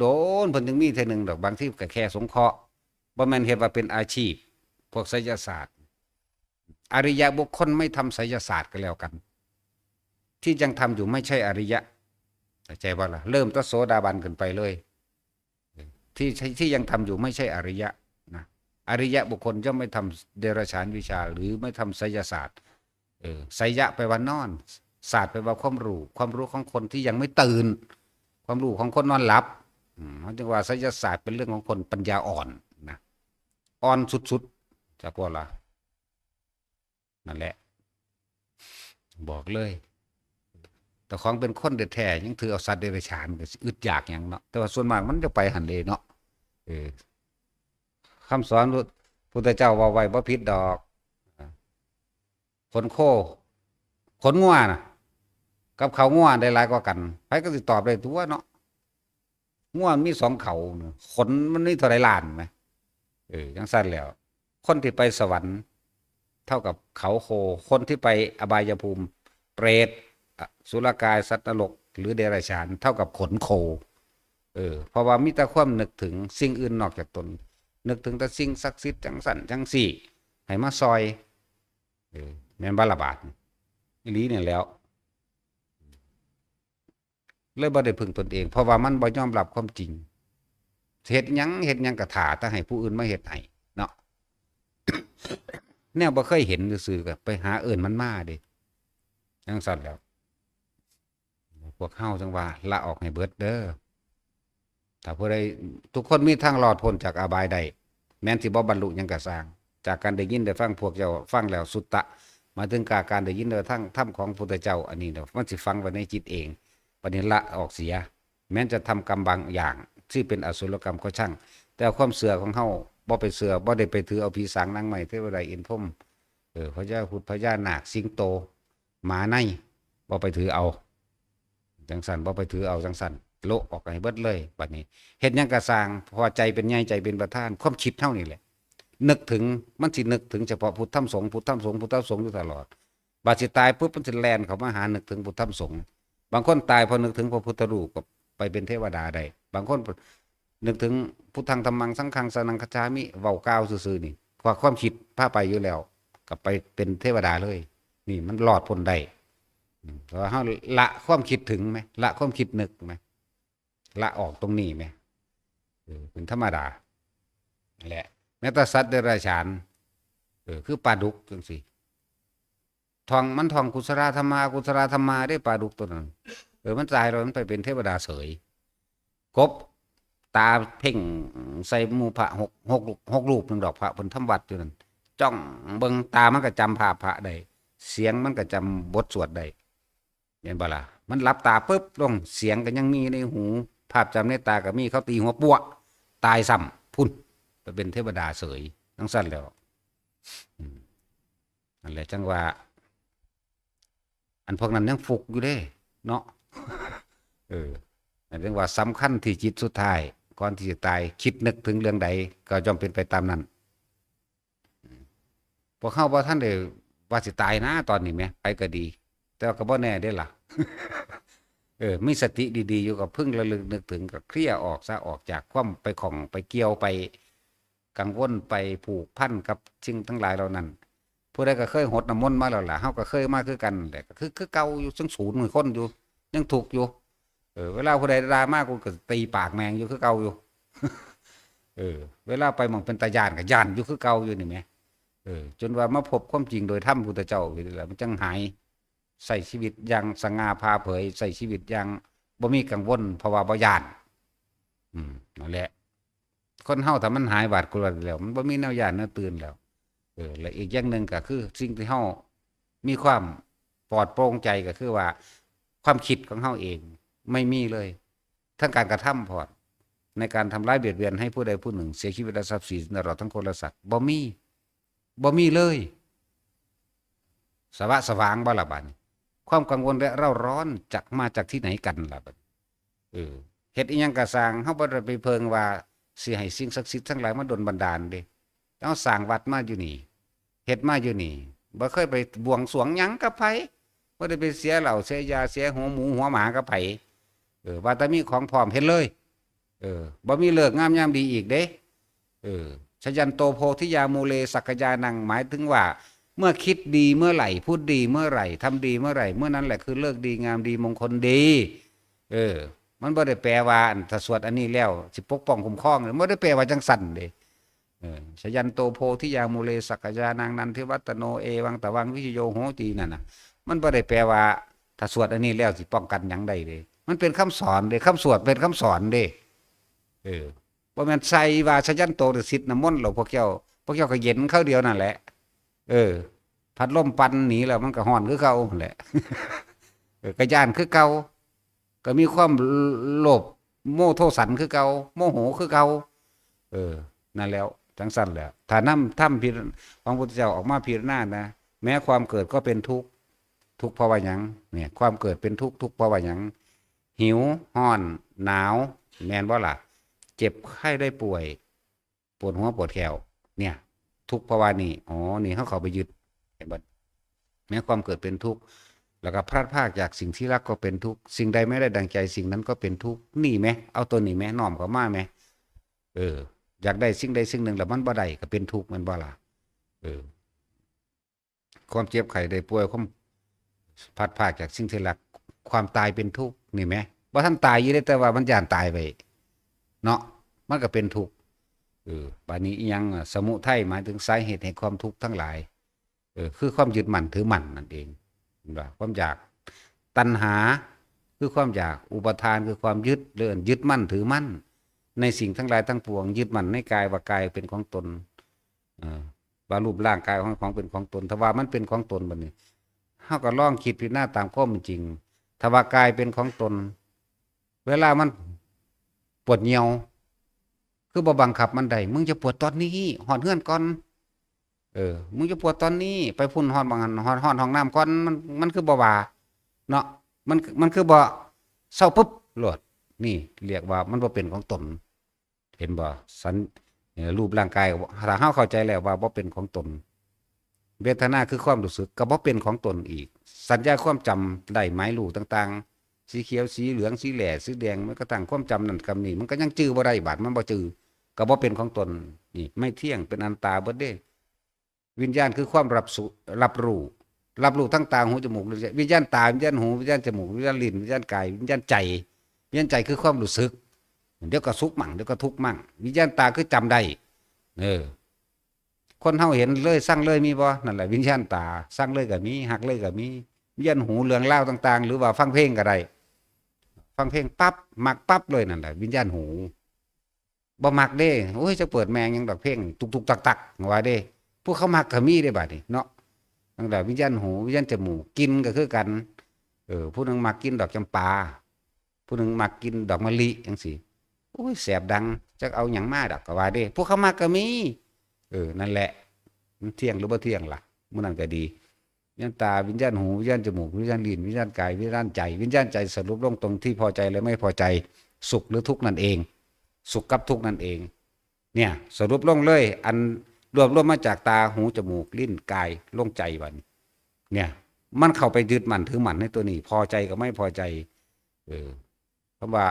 โดนๆ เพิ่นจึงมีเทื่อหนึ่งดอก บางทีก็แค่สงเคราะห์ บ่แม่นเฮ็ดว่าเป็นอาชีพ พวกไสยศาสตร์ อริยะบุคคลไม่ทำไสยศาสตร์ก็แล้วกัน ที่ยังทำอยู่ไม่ใช่อริยะ เข้าใจบ่ล่ะ เริ่มแต่โสดาบันขึ้นไปเลย ที่ ที่ยังทำอยู่ไม่ใช่อริยะนะ อริยะบุคคลย่อมไม่ทำเดรัจฉานวิชา หรือไม่ทำไสยศาสตร์ เออ ไสยะแปลว่านอน ศาสตร์แปลว่าความรู้ ความรู้ของคนที่ยังไม่ตื่น ความรู้ของคนนอนหลับ อืม เขาจึงว่าไสยศาสตร์เป็นเรื่องของคนปัญญาอ่อนนะ อ่อนสุดๆ จักว่าล่ะ นั่นแหละ บอกเลย แต่ของเป็นคนแท้ๆ ยังถือเอาสัตว์เดรัจฉาน ก็สิอึดอยากหยังเนาะ แต่ว่าส่วนมากมันจะไปหั่นเด้เนาะ เออ คำสอนพุทธเจ้าเว้าไว้บ่ผิดดอก ขนโค ขนงัวน่ะ กับเขางัวได้หลายกว่ากัน ไผก็สิตอบได้ตัวเนาะ งัวมันมีสองเขาน่ะ ขนมันมีเท่าใดล้านแหม เออ จั่งซั้นแล้ว คนที่ไปสวรรค์ เท่ากับเขาโค คนที่ไปอบายภูมิ เปรต อสุรกาย สัตว์นรก หรือเดรัจฉาน เท่ากับขนโค เออ เพราะว่ามีแต่ความนึกถึงสิ่งอื่นนอกจากตน นึกถึงแต่สิ่งศักดิ์สิทธิ์จั่งซั้นจั่งซี้ ให้มาซอย เออ แม่นบ่ล่ะบาดนี่ อีหลีนี่แหล้ว เลยบ่ได้พึ่งตนเอง เพราะว่ามันบ่ยอมรับความจริง เฮ็ดหยัง เฮ็ดหยังก็ถ่าแต่ให้ผู้อื่นมาเฮ็ดให้เนาะ แนวบ่เคยเห็นซื่อๆ ก็ไปหาเอิ้นมันมาเด้ จั่งซั้นแหล้ว พวกเฮาจั่งว่าละออกให้เบิดเด้อ ถ้าผู้ใด ทุกคนมีทางรอดพ้นจากอบายได้ แม้นสิบ่บรรลุหยังก็ซ่าง จากการได้ยินได้ฟัง พวกเจ้าฟังแล้วสุตตะ หมายถึงการ การได้ยินได้ฟังธรรมของพุทธเจ้า อันนี้เนาะ มันสิฝังไว้ในจิตเอง บัดนี้ละออกเสีย แม้นจะทำกรรมบางอย่างที่เป็นอสุรกรรมก็ช่าง แต่ความเชื่อของเฮาบ่ไปเชื่อ บ่ได้ไปถือเอาผีสางนางไม้ เทวดาอินทร์พรหม เออ พญาครุฑ พญานาค สิงโต หมาใน บ่ไปถือเอา จั่งซั้น บ่ไปถือเอาจั่งซั้น โละออกให้เบิดเลย บัดนี้ เฮ็ดหยังก็ซ่าง เพราะว่าใจเป็นใหญ่ ใจเป็นประธาน ความคิดเฮานี่แหละ นึกถึง มันสินึกถึงเฉพาะพุทธธรรมสงฆ์ พุทธธรรมสงฆ์ พุทธธรรมสงฆ์อยู่ตลอด บาดสิตายปุ๊บ มันสิแล่นเข้ามาหานึกถึงพุทธธรรมสงฆ์ บางคนตายเพราะนึกถึงพระพุทธรูปก็ไปเป็นเทวดาได้ บางคนนึกถึงพุทธัง ธัมมัง สังฆัง สรณัง คัจฉามิ เว้ากล่าวซื่อๆ นี่ เพราะความคิดพาไปอยู่แล้ว ก็ไปเป็นเทวดาเลย นี่มันรอดพ้นได้ อืม เพราะว่าเฮาละความคิดถึงไหม ละความคิดนึกไหม ละออกตรงนี้ไหม เออ เป็นธรรมดา นั่นแหละ แม้แต่สัตว์เดรัจฉาน เออ คือปลาดุกจั่งซี้ ท่อง มันท่องกุศลธรรมา อกุศลธรรมาเด้ ปลาดุกตัวนั้น เออ มันตายแล้วมันไปเป็นเทวดาเสย กบ ตาเพ่งใส่หมู่พระหก หก หกรูปหนึ่งดอก พระเพิ่นทำวัดอยู่นั่น จ้องเบิ่ง ตามันก็จำภาพพระได้ เสียงมันก็จำบทสวดได้ เห็นบ่ล่ะ มันหลับตาปุ๊บลง เสียงก็ยังมีในหู ภาพจำในตาก็มี เขาตีหัวปั้ว ตายซ้ำ พุ้น ไปเป็นเทวดาเสย จั่งซั้นแล้ว อืม นั่นแหละ จั่งว่า อันพวกนั้นยังฟุกอยู่เด้ เนาะ เออ นั่นจั่งว่าสำคัญที่จิตสุดท้าย ก่อนที่จะตาย คิดนึกถึงเรื่องใด ก็ย่อมเป็นไปตามนั้น พวกเฮาบ่ทันได้ว่าสิตายนะ ตอนนี้แหม ไปก็ดี แต่ว่าก็บ่แน่เด้ล่ะ เออ มีสติดีๆ อยู่ ก็พึงระลึกนึกถึง ก็เคลียร์ออกซะ ออกจากความไปข้องไปเกี่ยว ไปกังวล ไปผูกพันกับสิ่งทั้งหลายเหล่านั้น ผู้ใดก็เคยหดน้ำมนต์มาแล้วล่ะ เฮาก็เคยมาคือกันแหละ ก็คือ คือเก่าอยู่ ยังสูนเหมือนคนอยู่ ยังทุกข์อยู่ เออ เวลาผู้ใดด่ามา กูก็ตีปากแม่งอยู่คือเก่าอยู่ เออ เวลาไปหม่องเป็นตาย้านก็ย้านอยู่คือเก่าอยู่นี่แหม เออ จนว่ามาพบความจริงโดยธรรมพุทธเจ้านี่แหละ มันจั่งหาย ใช้ชีวิตอย่างสง่าผ่าเผย ใช้ชีวิตอย่างบ่มีกังวล เพราะว่าบ่ย้าน อืม นั่นแหละ คนเฮาถ้ามันหายหวาดกลัวแล้ว มันบ่มีแนวย้านแนวตื่นแล้ว เออ และอีกอย่างหนึ่งก็คือสิ่งที่เฮามีความปลอดโปร่งใจก็คือว่า ความคิดของเฮาเองไม่มีเลย ทั้งการกระทำพร้อม ในการทำร้ายเบียดเบียนให้ผู้ใดผู้หนึ่งเสียชีวิตและทรัพย์สิน ตลอดทั้งคนและสัตว์ บ่มี บ่มีเลย สว่าง สว่างบ่ล่ะบัดนี้ ความกังวลและเร่าร้อนจักมาจากที่ไหนกันล่ะบัดนี้ เออ เฮ็ดอิหยังก็ซ่าง เฮาบ่ได้ไปเพิ่งว่าสิให้สิ่งศักดิ์สิทธิ์ทั้งหลายมาดลบันดาลเด้ เฮาสร้างวัดมาอยู่นี่ เฮ็ดมาอยู่นี่ บ่เคยไปบวงสรวงหยังกับไผ บ่ได้ไปเสียเหล้าเสียยา เสียหัวหมูหัวหมากับไผ เออ ว่าแต่มีของพร้อมเฮ็ดเลย เออ บ่มีฤกษ์งามยามดีอีกเด้ เออ ชยันโตโพธิยามูเล สักขายานัง หมายถึงว่า เมื่อคิดดีเมื่อไหร่ พูดดีเมื่อไหร่ ทำดีเมื่อไหร่ เมื่อนั้นแหละคือฤกษ์ดีงามดีมงคลดี เออ มันบ่ได้แปลว่า อัน ถ้าสวดอันนี้แล้วสิปกป้องคุ้มครอง บ่ได้แปลว่าจั่งซั้นเด้ เออ ชยันโตโพธิยามูเล สักขายานัง นันทิวัตโต เอวังตวัง วิชโยโหติ นั่นน่ะ มันบ่ได้แปลว่า ถ้าสวดอันนี้แล้วสิป้องกันหยังได้เด้ มันเป็นคำสอนเด้ คำสวดเป็นคำสอนเด้ เออ บ่แม่นใส่ว่าชยันโต หรือสิทธิ์น้ำมนต์แล้วพวกเจ้า พวกเจ้าก็เย็นคราวเดียวนั่นแหละ เออ พัดลมปั่นหนีแล้วมันก็ร้อนคือเก่าหั่นแหละ เออ ก็ย้านคือเก่า ก็มีความโลภ โมโทสันคือเก่า โมโหคือเก่า เออ นั่นแล้ว จั่งซั้นแหละ ถ้านำธรรมพิจารณา ของพุทธเจ้าออกมาพิจารณานะ แม้ความเกิดก็เป็นทุกข์ ทุกข์เพราะว่าหยังเนี่ย ความเกิดเป็นทุกข์ ทุกข์เพราะว่าหยัง หิว ร้อน หนาว แม่นบ่ล่ะ เจ็บไข้ได้ป่วย ปวดหัวปวดแข้ว เนี่ย ทุกข์เพราะว่านี่ อ๋อ นี่เขาเข้าไปยึด เห็นบ่ แม้ความเกิดเป็นทุกข์ แล้วก็พลัดพรากจากสิ่งที่รักก็เป็นทุกข์ สิ่งใดไม่ได้ดังใจสิ่งนั้นก็เป็นทุกข์ นี่แหม เอาตัวนี้แหม น้อมเข้ามาแหม เออ อยากได้สิ่งใดสิ่งหนึ่งแล้วมันบ่ได้ก็เป็นทุกข์ แม่นบ่ล่ะ เออ ความเจ็บไข้ได้ป่วย ความพลัดพรากจากสิ่งที่รัก ความตายเป็นทุกข์ นี่แหม บ่ทันตายอยู่เด้ แต่ว่ามันย้านตายไป เนาะ มันก็เป็นทุกข์ เออ บาดนี้อิหยังอะ สมุทัยหมายถึงสาเหตุแห่งความทุกข์ทั้งหลาย เออ คือความยึดมั่นถือมั่นนั่นเอง เห็นบ่ ความอยาก ตัณหา คือความอยาก อุปาทาน คือความยึด หรือยึดมั่นถือมั่น ในสิ่งทั้งหลายทั้งปวง ยึดมั่นในกายว่ากายเป็นของตน เออ ว่ารูปร่างกายของ ของเป็นของตน ถ้าว่ามันเป็นของตนบัดนี้ เฮาก็ลองคิดพิจารณาตามความเป็นจริง ถ้าว่ากายเป็นของตน เวลามันปวดเหี่ยว คือบ่บังคับมันได้ มึงจะปวดตอนนี้ ฮอดเฮือนก่อน เออ มึงจะปวดตอนนี้ ไปพุ้นฮอดหม่องหั้น ฮอด ฮอดห้องน้ำก่อน มัน มันคือบ่ว่า เนาะ มัน มันคือบ่เซาปุ๊บโลด นี่เรียกว่ามันบ่เป็นของตน เห็นบ่ สัญ- เอ่อ รูปร่างกาย ถ้าเฮาเข้าใจแล้วว่าบ่เป็นของตน เวทนาคือความรู้สึกก็บ่เป็นของตนอีก สัญญาความจำได้หมายรู้ต่างๆ สีเขียว สีเหลือง สีแหล่ สีแดง แม้กระทั่งความจำนั่นกำนี้ มันก็ยังจื่อบ่ได้ บาดมันบ่จื่อ ก็บ่เป็นของตน นี่ไม่เที่ยง เป็นอนัตตาเบิดเด้ วิญญาณคือความรับสุ- รับรู้ รับรู้ทั้งตา หู จมูก ลิ้น วิญญาณตา วิญญาณหู วิญญาณจมูก วิญญาณลิ้น วิญญาณกาย วิญญาณใจ วิญญาณใจคือความรู้สึก เดี๋ยวก็สุขมั่ง เดี๋ยวก็ทุกข์มั่ง วิญญาณตาคือจำได้ เออ คนเฮาเห็นเลย ซังเลยมีบ่ นั่นแหละวิญญาณตา ซังเลยก็มี ฮักเลยก็มี วิญญาณหู เรื่องราวต่างๆ หรือว่าฟังเพลงก็ได้ ฟังเพลงปั๊บ มักปั๊บเลย นั่นแหละวิญญาณหู บ่มักเด้ โอ้ย จะเปิดแม่งหยังดอก เพลงตุกๆ ตักๆ ว่าเด้ ผู้เขามักก็มีเด้ บาดนี้เนาะ ตั้งแต่วิญญาณหู วิญญาณจมูก กลิ่นก็คือกัน เออ ผู้หนึ่งมักกลิ่นดอกจำปา ผู้หนึ่งมักกลิ่นดอกมะลิจังซี้ โอ้ย แสบดัง จักเอาหยังมาดอก ก็ว่าเด้ ผู้เขามักก็มี เออ นั่นแหละ มันเที่ยงหรือบ่เที่ยงล่ะ มื้อนั้นก็ดี วิญญาณตา วิญญาณหู วิญญาณจมูก วิญญาณลิ้น วิญญาณกาย วิญญาณใจ วิญญาณใจสรุปลงตรงที่พอใจและไม่พอใจ สุขหรือทุกข์นั่นเอง สุขกับทุกข์นั่นเอง เนี่ย สรุปลงเลย อันรวบรวมมาจากตา หู จมูก ลิ้น กาย ลงใจ บัดนี้ เนี่ย มันเข้าไปยึดมั่นถือมั่นในตัวนี้ พอใจกับไม่พอใจ เออ คำว่า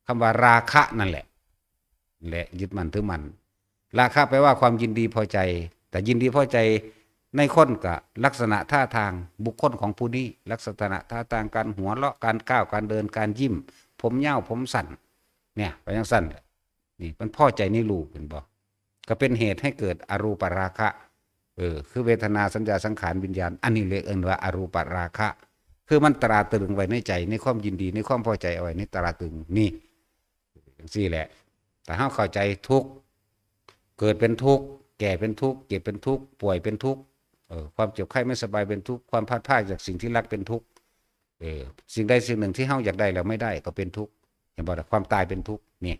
คำว่าราคะนั่นแหละ และยึดมั่นถือมั่น ราคะแปลว่าความยินดีพอใจ แต่ยินดีพอใจในคนก็ลักษณะท่าทางบุคคลของผู้นี้ ลักษณะท่าทาง การหัวเราะ การก้าว การเดิน การยิ้ม ผมยาว ผมสั้น เนี่ย ไปจังซั่นแหละ นี่มันพอใจในรูป เห็นบ่ ก็เป็นเหตุให้เกิดอรูปราคะ เออ คือเวทนา สัญญา สังขาร วิญญาณ อันนี้เลยเอิ้นว่าอรูปราคะ คือมันตราตรึงไว้ในใจ ในความยินดี ในความพอใจเอาไว้ในตราตรึง นี่ จังซี่แหละ ถ้าเฮาเข้าใจทุกข์ เกิดเป็นทุกข์ แก่เป็นทุกข์ เจ็บเป็นทุกข์ ป่วยเป็นทุกข์ เออ ความเจ็บไข้ไม่สบายเป็นทุกข์ ความพลัดพรากจากสิ่งที่รักเป็นทุกข์ เออ สิ่งใดสิ่งหนึ่งที่เฮาอยากได้แล้วไม่ได้ก็เป็นทุกข์ เห็นบ่ล่ะ ความตายเป็นทุกข์ นี่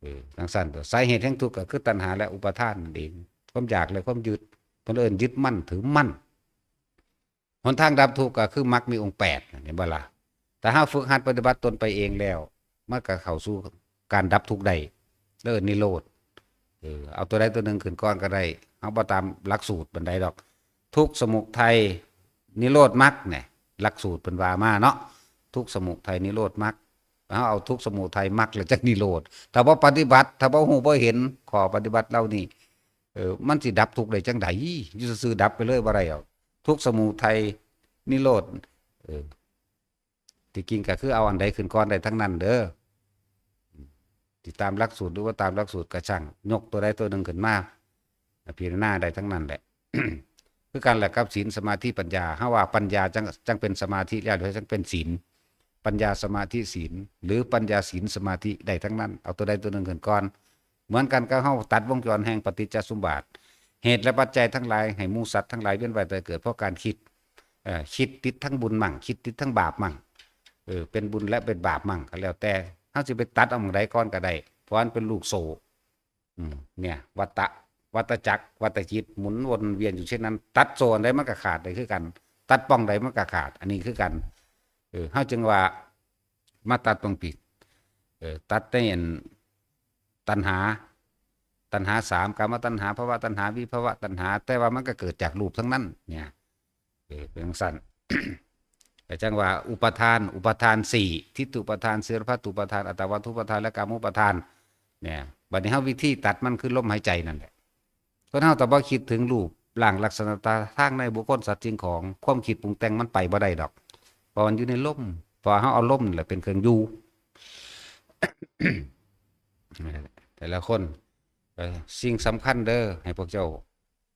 เออ จังซั่นตัว สาเหตุแห่งทุกข์ก็คือตัณหาและอุปาทานนั่นเอง ความอยากและความยึด เพิ่นเอิ้นยึดมั่นถือมั่น หนทางดับทุกข์ก็คือมรรคมีองค์แปด เห็นบ่ล่ะ ถ้าเฮาฝึกหัดปฏิบัติตนไปเองแล้ว มันก็เข้าสู่การดับทุกข์ได้ เอิ้นนิโรธ เออ เอาตัวใดตัวหนึ่งขึ้นก่อนก็ได้ เฮาบ่ตามหลักสูตรปานใดดอก ทุกข์ สมุทัย นิโรธ มรรค เนี่ย หลักสูตรเพิ่นว่ามาเนาะ ทุกข์ สมุทัย นิโรธ มรรค เฮาเอาทุกข์ สมุทัย มรรค แล้วจักนิโรธ ถ้าบ่ปฏิบัติ ถ้าบ่ฮู้บ่เห็นข้อปฏิบัติเหล่านี้ เออ มันสิดับทุกข์ได้จังใด อยู่ซื่อๆดับไปเลยบ่ได้หรอก ทุกข์ สมุทัย นิโรธ เออ ที่จริงก็คือเอาอันใดขึ้นก่อนได้ทั้งนั้นเด้อ สิตามหลักสูตรหรือว่าตามหลักสูตรก็ช่าง ยกตัวใดตัวหนึ่งขึ้นมา พิจารณาได้ทั้งนั้นแหละ คือกันแหละกับศีล สมาธิ ปัญญา เฮาว่าปัญญาจั่ง จั่งเป็นสมาธิแล้ว เดี๋ยวจั่งเป็นศีล ปัญญา สมาธิ ศีล หรือปัญญา ศีล สมาธิ ได้ทั้งนั้น เอาตัวใดตัวหนึ่งขึ้นก่อน เหมือนกันกับเฮาตัดวงจรแห่งปฏิจจสมบัติ เหตุและปัจจัยทั้งหลายให้หมู่สัตว์ทั้งหลายเวียนว่ายตายเกิดเพราะการคิด เอ่อ คิดติดทั้งบุญมั่ง คิดติดทั้งบาปมั่ง เออ เป็นบุญและเป็นบาปมั่งก็แล้วแต่ เฮาสิไปตัดเอาหม่องใดก่อนก็ได้ เพราะมันเป็นลูกโซ่ อืม เนี่ย วัฏฏะ วัฏจักร วัฏจิต หมุนวนเวียนอยู่เช่นนั้น ตัดโซ่อันใดมันก็ขาดได้คือกัน ตัดป่องใดมันก็ขาด อันนี้คือกัน เออ เฮาจึงว่า มาตัดตรงผิด เออ ตัดในอันตัณหา ตัณหาสาม กามตัณหา ภวตัณหา วิภวตัณหา แต่ว่ามันก็เกิดจากรูปทั้งนั้น เนี่ย เออ เป็นจั่งซั้น แต่จั่งว่าอุปาทาน อุปาทานสี่ ทิฏฐุปาทาน สีลพัตตุปาทาน อัตตวัตถุปาทาน และกามุปาทาน เนี่ย บัดนี้เฮาวิธีตัดมันคือลมหายใจนั่นแหละ คนเฮาถ้าบ่คิดถึงรูปร่างลักษณะท่าทางในบุคคลสัตว์สิ่งของ ความคิดปรุงแต่งมันไปบ่ได้ดอก เพราะมันอยู่ในลม เพราะเฮาเอาลมนี่แหละเป็นเครื่องอยู่ แต่ละคน เอ่อ สิ่งสำคัญเด้อ ให้พวกเจ้า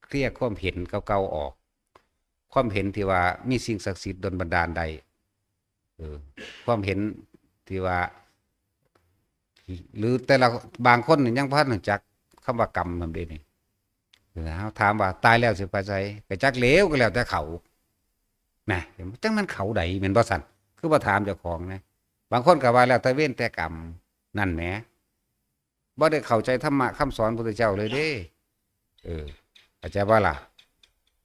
เคลียร์ความเห็นเก่าๆออก ความเห็นที่ว่ามีสิ่งศักดิ์สิทธิ์ดลบันดาลได้ เออ ความเห็นที่ว่า หรือแต่ละบางคนนี่ยังบ่ทันรู้จักคำว่ากรรมนำเด้นี่ เฮาถามว่าตายแล้วสิไปไส ก็จักแล้ว ก็แล้วแต่เขา นะ จั่งแม่นเขาใด แม่นบ่ซั่น คือบ่ถามเจ้าของนะ บางคนก็ว่าแล้วแต่เวรแต่กรรม นั่นแหม บ่ได้เข้าใจธรรมะคำสอนพุทธเจ้าเลยเด้ เออ เข้าใจบ่ล่ะ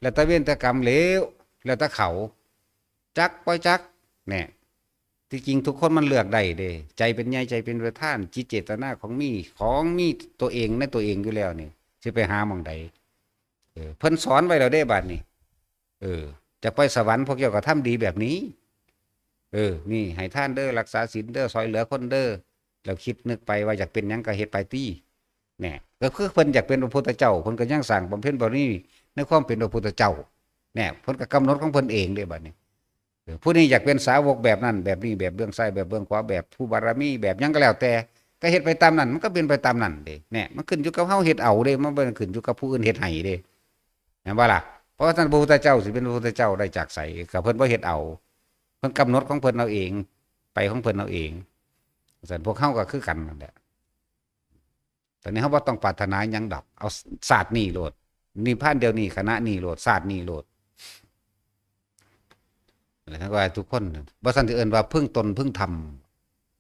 แล้วแต่เวรแต่กรรมแล้ว แล้วแต่เขา จักบ่จัก แน่ ที่จริงทุกคนมันเลือกได้เด้ ใจเป็นใหญ่ ใจเป็นประธาน จิตเจตนาของมี ของมีตัวเองในตัวเองอยู่แล้วนี่ สิไปหาหม่องใด เออ เพิ่นสอนไว้แล้วเด้ บัดนี้ เออ จะไปสวรรค์พวกเจ้าก็ทำดีแบบนี้ เออ นี่ ให้ทานเด้อ รักษาศีลเด้อ ซ่อยเหลือคนเด้อ แล้วคิดนึกไปว่าอยากเป็นหยังก็เฮ็ดไปติ แน่ ก็คือเพิ่นอยากเป็นพระพุทธเจ้า เพิ่นก็ยังสร้างบำเพ็ญบารมีในความเป็นพระพุทธเจ้า แน่ เพิ่นก็กำหนดของเพิ่นเองเด้ บัดนี้ เออ ผู้นี้อยากเป็นสาวกแบบนั้น แบบนี้ แบบเบื้องซ้าย แบบเบื้องขวา แบบผู้บารมี แบบหยังก็แล้วแต่ ก็เฮ็ดไปตามนั้น มันก็เป็นไปตามนั้นเด้ แน่ มันขึ้นอยู่กับเฮาเฮ็ดเอาเด้ มันบ่ได้ขึ้นอยู่กับผู้อื่นเฮ็ดให้เด้ แม่นบ่ล่ะ เพราะว่าท่านพระพุทธเจ้าสิเป็นพระพุทธเจ้าได้จากไส ก็เพิ่นบ่เฮ็ดเอา เพิ่นกำหนดของเพิ่นเอาเอง ไปของเพิ่นเอาเอง ซั่น พวกเฮาก็คือกันนั่นแหละ ตอนนี้เฮาบ่ต้องปรารถนาหยังดอก เอาชาตินี้โลด นิพพานเดี๋ยวนี้ ขณะนี้โลด ชาตินี้โลด แล้วท่านก็ว่าทุกคน บ่ซั่นสิเอิ้นว่าพึ่งตน พึ่งธรรม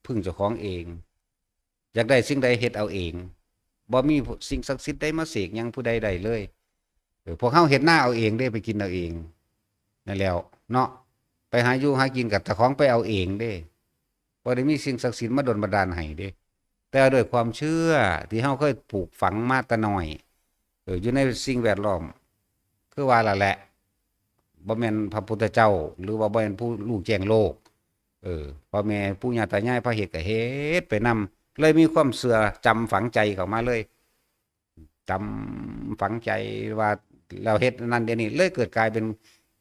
พึ่งเจ้าของเอง อยากได้สิ่งใดเฮ็ดเอาเอง บ่มีสิ่งศักดิ์สิทธิ์ใดมาเสกหยังผู้ใดได้เลย เออ พวกเฮาเฮ็ดนาเอาเองเด้ ไปกินเอาเอง นั่นแหล้วเนาะ ไปหาอยู่หากินก็เจ้าของไปเอาเองเด้ บ่ได้มีสิ่งศักดิ์สิทธิ์มาดลบันดาลให้เด้ แต่ด้วยความเชื่อที่เฮาเคยปลูกฝังมาแต่น้อย เออ อยู่ในสิ่งแวดล้อม คือว่าล่ะแหละ บ่แม่นพระพุทธเจ้า หรือว่าบ่แม่นผู้รู้แจ้งโลก เออ พ่อแม่ปู่ย่าตายายพาเฮ็ดก็เฮ็ดไปนำ เลยมีความเชื่อจำฝังใจเข้ามาเลย จำฝังใจว่าเราเฮ็ดอันนั้นเดี๋ยวนี้ เลยเกิดกลายเป็น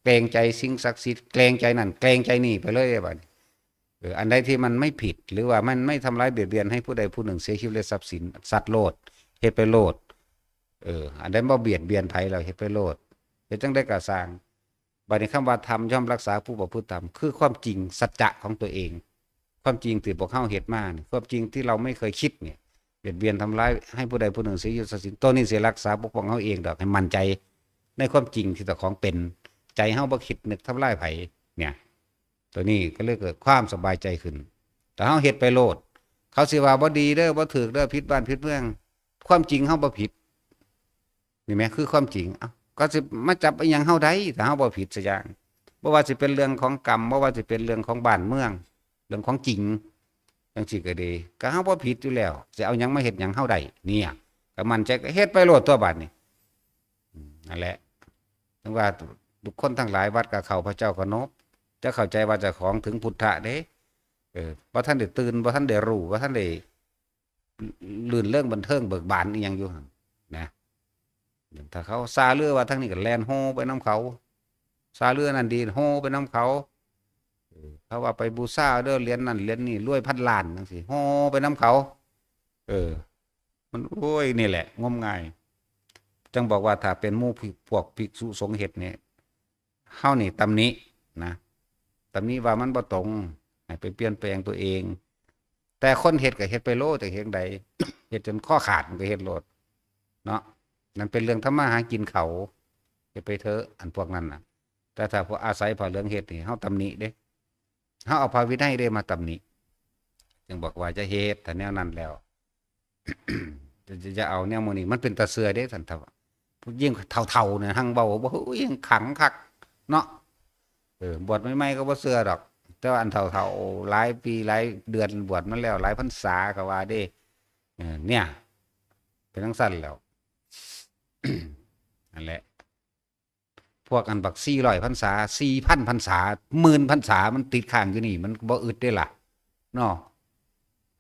เกรงใจสิ่งศักดิ์สิทธิ์ เกรงใจนั่น เกรงใจนี่ไปเลยบัดนี้ เออ อันใดที่มันไม่ผิด หรือว่ามันไม่ทำร้ายเบียดเบียนให้ผู้ใดผู้หนึ่งเสียชีวิตและทรัพย์สิน สัตว์โลด เฮ็ดไปโลด เออ อันใดบ่เบียดเบียนไผ เราเฮ็ดไปโลด เฮ็ดจั่งใดก็ซ่าง บัดนี้คำว่าธรรมย่อมรักษาผู้ประพฤติธรรม คือความจริงสัจจะของตัวเอง ความจริงที่พวกเฮาเฮ็ดมานี่ ความจริงที่เราไม่เคยคิดเนี่ย เบียดเบียนทำร้ายให้ผู้ใดผู้หนึ่งเสียชีวิตทรัพย์สิน ตัวนี้สิรักษาปกป้องเฮาเองดอก ให้มั่นใจในความจริงที่เจ้าของเป็น ใจเฮาบ่คิดนึกทำร้ายไผ เนี่ย ตัวนี้ก็เลยเกิดความสบายใจขึ้น แต่เฮาเฮ็ดไปโลด เขาสิว่าบ่ดีเด้อ บ่ถูกเด้อ ผิดบ้านผิดเมือง ความจริงเฮาบ่ผิด นี่แหมคือความจริง เอ้า ก็สิมาจับอิหยังเฮาได้ ถ้าเฮาบ่ผิดสักอย่าง บ่ว่าสิเป็นเรื่องของกรรม บ่ว่าสิเป็นเรื่องของบ้านเมือง เรื่องของจริง จั่งซี้ก็ดี ก็เฮาบ่ผิดอยู่แล้ว สิเอาหยังมาเฮ็ดหยังเฮาได้ เนี่ย ก็มั่นใจก็เฮ็ดไปโลดตัวบัดนี้ อืม นั่นแหละ ถึงว่าบุคคลทั้งหลายวัดก็เข้า พระเจ้าก็นบ จะเข้าใจว่าเจ้าของถึงพุทธะเด้ เออ บ่ทันได้ตื่น บ่ทันได้รู้ บ่ทันได้ ลื่นเริงบันเทิงเบิกบานอีหยังอยู่หั่นนะ ถ้าเขาซาเรือว่าทางนี้ก็แล่นโฮไปนำเขา ซาเรือนั่นดีโฮไปนำเขา เออ เขาว่าไปบูชาเด้อเหรียญนั่นเหรียญนี่รวยพันล้านจั่งซี้ โฮไปนำเขา เออ มัน โอ้ย นี่แหละ งมงาย จั่งบอกว่าถ้าเป็นหมู่พวกภิกษุสงฆ์เฮ็ดเนี่ย เฮานี่ตำหนินะ ตำหนิว่ามันบ่ตรง ให้ไปเปลี่ยนแปลงตัวเอง แต่คนเฮ็ดก็เฮ็ดไปโลด จักเฮ็ดใด เฮ็ดจนคอขาดมันก็เฮ็ดโลด เนาะ นั่นเป็นเรื่องทำมาหากินเขา เฮ็ดไปเถอะ อันพวกนั้นน่ะ แต่ถ้าพวกอาศัยผ้าเหลืองเฮ็ดนี่ เฮาตำหนิเด้ เฮาเอาพระวินัยเด้มาตำหนิ จึงบอกว่าจะเฮ็ด ถ้าแนวนั้นแล้ว จะ จะ จะเอาแนวหมู่นี้ มันเป็นตาเชื่อเด้ ท่านทว่า ยิ่งเฒ่าๆเนี่ยหั่งเว้า บ่ โอ้ย ยังขังคักเนาะ เออ บวชใหม่ๆก็บ่เชื่อดอก แต่ว่าอันเฒ่าๆ หลายปีหลายเดือนบวชมาแล้ว หลายพรรษาก็ว่าเด้ เออ เนี่ย เป็นจั่งซั้นแล้ว นั่นแหละ พวกอันบักสี่ร้อยพรรษา สี่พันพรรษา หมื่นพรรษา มันติดค้างอยู่นี่ มันบ่อึดเด้ล่ะ เนาะ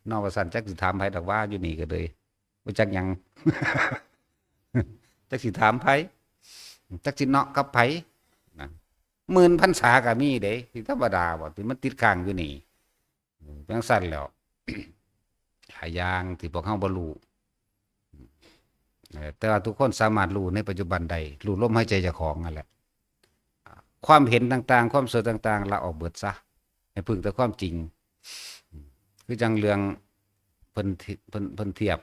เนาะ ว่าซั่น จักสิถามไผดอกว่าอยู่นี่ก็เลย บ่จักหยัง จักสิถามไผ จักสิเนาะกับไผ นะ หมื่นพรรษาก็มีเด้ สิธรรมดาบ่ ที่มันติดค้างอยู่นี่ เออ จั่งซั้นแล้ว หลายอย่างที่พวกเฮาบ่รู้ เออ แต่ว่าทุกคนสามารถรู้ในปัจจุบันได้ รู้ลมหายใจเจ้าของนั่นแหละ ความเห็นต่างๆ ความเชื่อต่างๆ ละออกเบิดซะ ให้พึ่งแต่ความจริง คือจั่งเรื่องเพิ่น เพิ่น เพิ่นเทียบ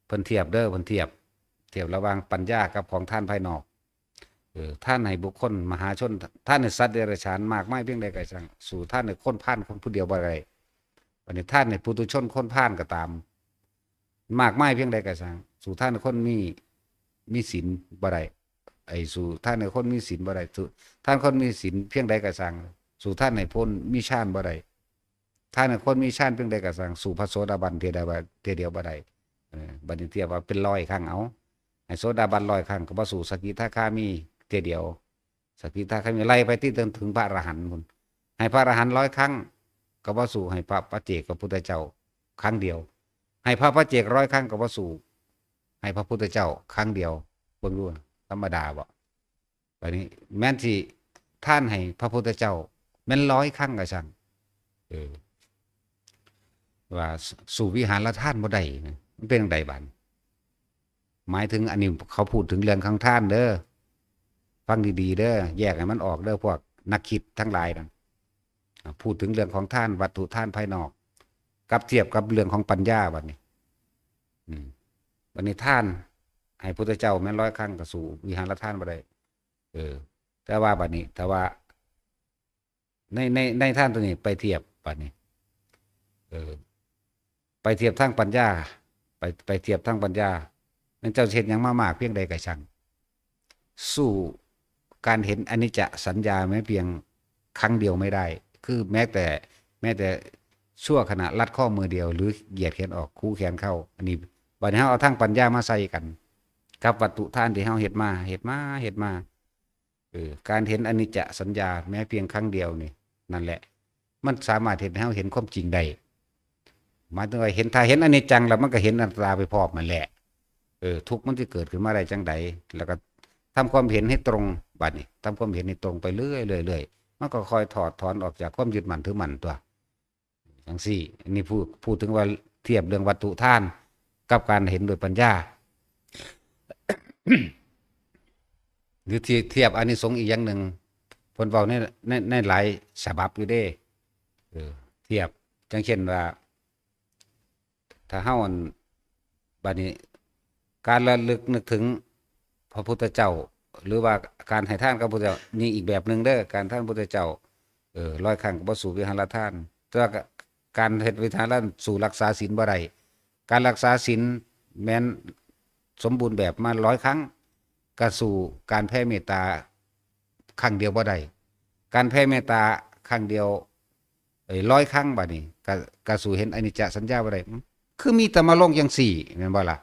เพิ่นเทียบเด้อ เพิ่นเทียบ เทียบระหว่างปัญญากับของทานภายนอก เออ ทานให้บุคคลมหาชน ทานให้สัตว์เดรัจฉานมากมายเพียงใดก็ช่าง สู้ทานให้คนพาลคนผู้เดียวบ่ได้ บัดนี้ทานให้ปุถุชนคนพาลก็ตาม มากมายเพียงใดก็ช่าง สู้ทานให้คนมี มีศีลบ่ได้ ไอ้ สู้ทานให้คนมีศีลบ่ได้ สู้ทานคนมีศีลเพียงใดก็ช่าง สู้ทานให้คนมีฌานบ่ได้ ทานให้คนมีฌานเพียงใดก็ช่าง สู้พระโสดาบันเทื่อใดบ่ เทื่อเดียวบ่ได้ เออ บัดนี้เทียบว่าเป็นร้อยครั้งเอา ให้โสดาบันร้อยครั้งก็บ่สู้สกิทาคามีเทื่อเดียว สกิทาคามีไล่ไปติดจนถึงพระอรหันต์พุ้น ให้พระอรหันต์ร้อยครั้งก็บ่สู้ให้พระปัจเจกพระพุทธเจ้าครั้งเดียว ให้พระปัจเจกร้อยครั้งก็บ่สู้ให้พระพุทธเจ้าครั้งเดียว เบิ่งดู ธรรมดาบ่ บัดนี้แม่นสิทานให้พระพุทธเจ้าแม่นร้อยครั้งก็ช่าง เออ ว่าสู้วิหารทานบ่ได้นะ มันเป็นจั่งใดบาดนี้ หมายถึงอันนี้เขาพูดถึงเรื่องของทานเด้อ ฟังดีๆเด้อ แยกให้มันออกเด้อ พวกนักคิดทั้งหลายนั่น อ่ะ พูดถึงเรื่องของทาน วัตถุทานภายนอก กับเทียบกับเรื่องของปัญญาบัดนี้ อืม บัดนี้ทานให้พุทธเจ้าแม่นร้อยครั้งก็สู้วิหารทานบ่ได้ เออ แต่ว่าบัดนี้ แต่ว่า ใน ใน ในทานตัวนี้ไปเทียบบัดนี้ เออ ไปเทียบทางปัญญา ไป ไปเทียบทางปัญญา แม่นเจ้าสิเฮ็ดหยังมามากเพียงใดก็ช่าง สู้การเห็นอนิจจสัญญาแม้เพียงครั้งเดียวไม่ได้ คือแม้แต่ แม้แต่ชั่วขณะลัดข้อมือเดียว หรือเหยียดแขนออก คู่แขนเข้า อันนี้ บัดนี้เฮาเอาทางปัญญามาใส่กัน กับวัตถุทานที่เฮาเฮ็ดมา เฮ็ดมา เฮ็ดมา เออ การเห็นอนิจจสัญญาแม้เพียงครั้งเดียวนี่ นั่นแหละ มันสามารถเฮ็ดให้เฮาเห็นความจริงได้ หมายถึงว่าเห็น ถ้าเห็นอนิจจังแล้วมันก็เห็นอนัตตาไปพร้อมนั่นแหละ เออ ทุกข์มันสิเกิดขึ้นมาได้จั่งใด แล้วก็ทำความเห็นให้ตรง บัดนี้ ทำความเห็นให้ตรงไปเรื่อยๆเรื่อยๆ มันก็ค่อยถอดถอนออกจากความยึดมั่นถือมั่นตัว จั่งซี้ อันนี้พูด พูดถึงว่าเทียบเรื่องวัตถุทานกับการเห็นโดยปัญญา หรือที่เทียบอานิสงส์อีกอย่างหนึ่ง เพิ่นเว้าใน ใน ในหลายฉบับอยู่เด้ เออ เทียบ จั่งเช่นว่า ถ้าเฮาอัน บัดนี้ การระลึกนึกถึงพระพุทธเจ้า หรือว่าการให้ทานกับพระพุทธเจ้า นี่อีกแบบหนึ่งเด้อ การทานพระพุทธเจ้า เออ ร้อยครั้งก็บ่สู้วิหารทาน แต่ว่าก็ การเฮ็ดวิหารทานสู้รักษาศีลบ่ได้ การรักษาศีลแม้นสมบูรณ์แบบมาร้อยครั้ง ก็สู้การแผ่เมตตาครั้งเดียวบ่ได้ การแผ่เมตตาครั้งเดียว เอ้ย ร้อยครั้งบัดนี้ ก็ ก็สู้เห็นอนิจจสัญญาบ่ได้ อืม คือมีแต่มาลงจั่งซี้ แม่นบ่ล่ะ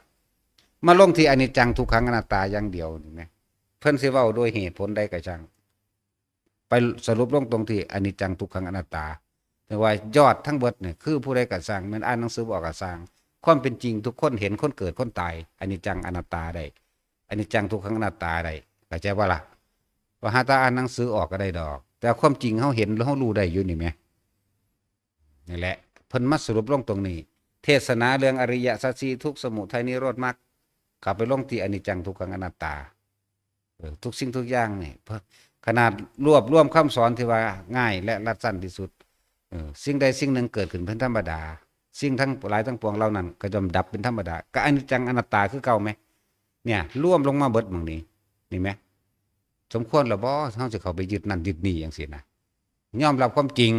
มาลงที่อนิจจังทุกขังอนัตตาอย่างเดียวนี่แหม เพิ่นสิเว้าโดยเหตุผลใดก็ช่าง ไปสรุปลงตรงที่อนิจจังทุกขังอนัตตา แต่ว่ายอดทั้งเบิดเนี่ย คือผู้ใดก็ช่าง แม่นอ่านหนังสือบ่ออกก็ช่าง ความเป็นจริงทุกคนเห็นคนเกิดคนตาย อนิจจังอนัตตาได้ อนิจจังทุกขังอนัตตาได้ เข้าใจบ่ล่ะ ว่าหาแต่อ่านหนังสือออกก็ได้ดอก แต่ความจริงเฮาเห็น เฮารู้ได้อยู่นี่แหม นี่แหละ เพิ่นมาสรุปลงตรงนี้ เทศนาเรื่องอริยสัจสี่ ทุกข์ สมุทัย นิโรธ มรรค ก็ไปลงที่อนิจจังทุกขังอนัตตา เออ ทุกสิ่งทุกอย่างนี่ เพิ่นขนาดรวบรวมคำสอนที่ว่าง่ายและรัดสั้นที่สุด เออ สิ่งใดสิ่งหนึ่งเกิดขึ้นเป็นธรรมดา สิ่งทั้งหลายทั้งปวงเหล่านั้นก็ย่อมดับเป็นธรรมดา ก็อนิจจังอนัตตาคือเก่าแหม เนี่ย รวมลงมาเบิดหม่องนี้ นี่แหม สมควรแล้วบ่ เฮาสิเข้าไปยึดนั่นยึดนี่จั่งซี้นะ ยอมรับความจริง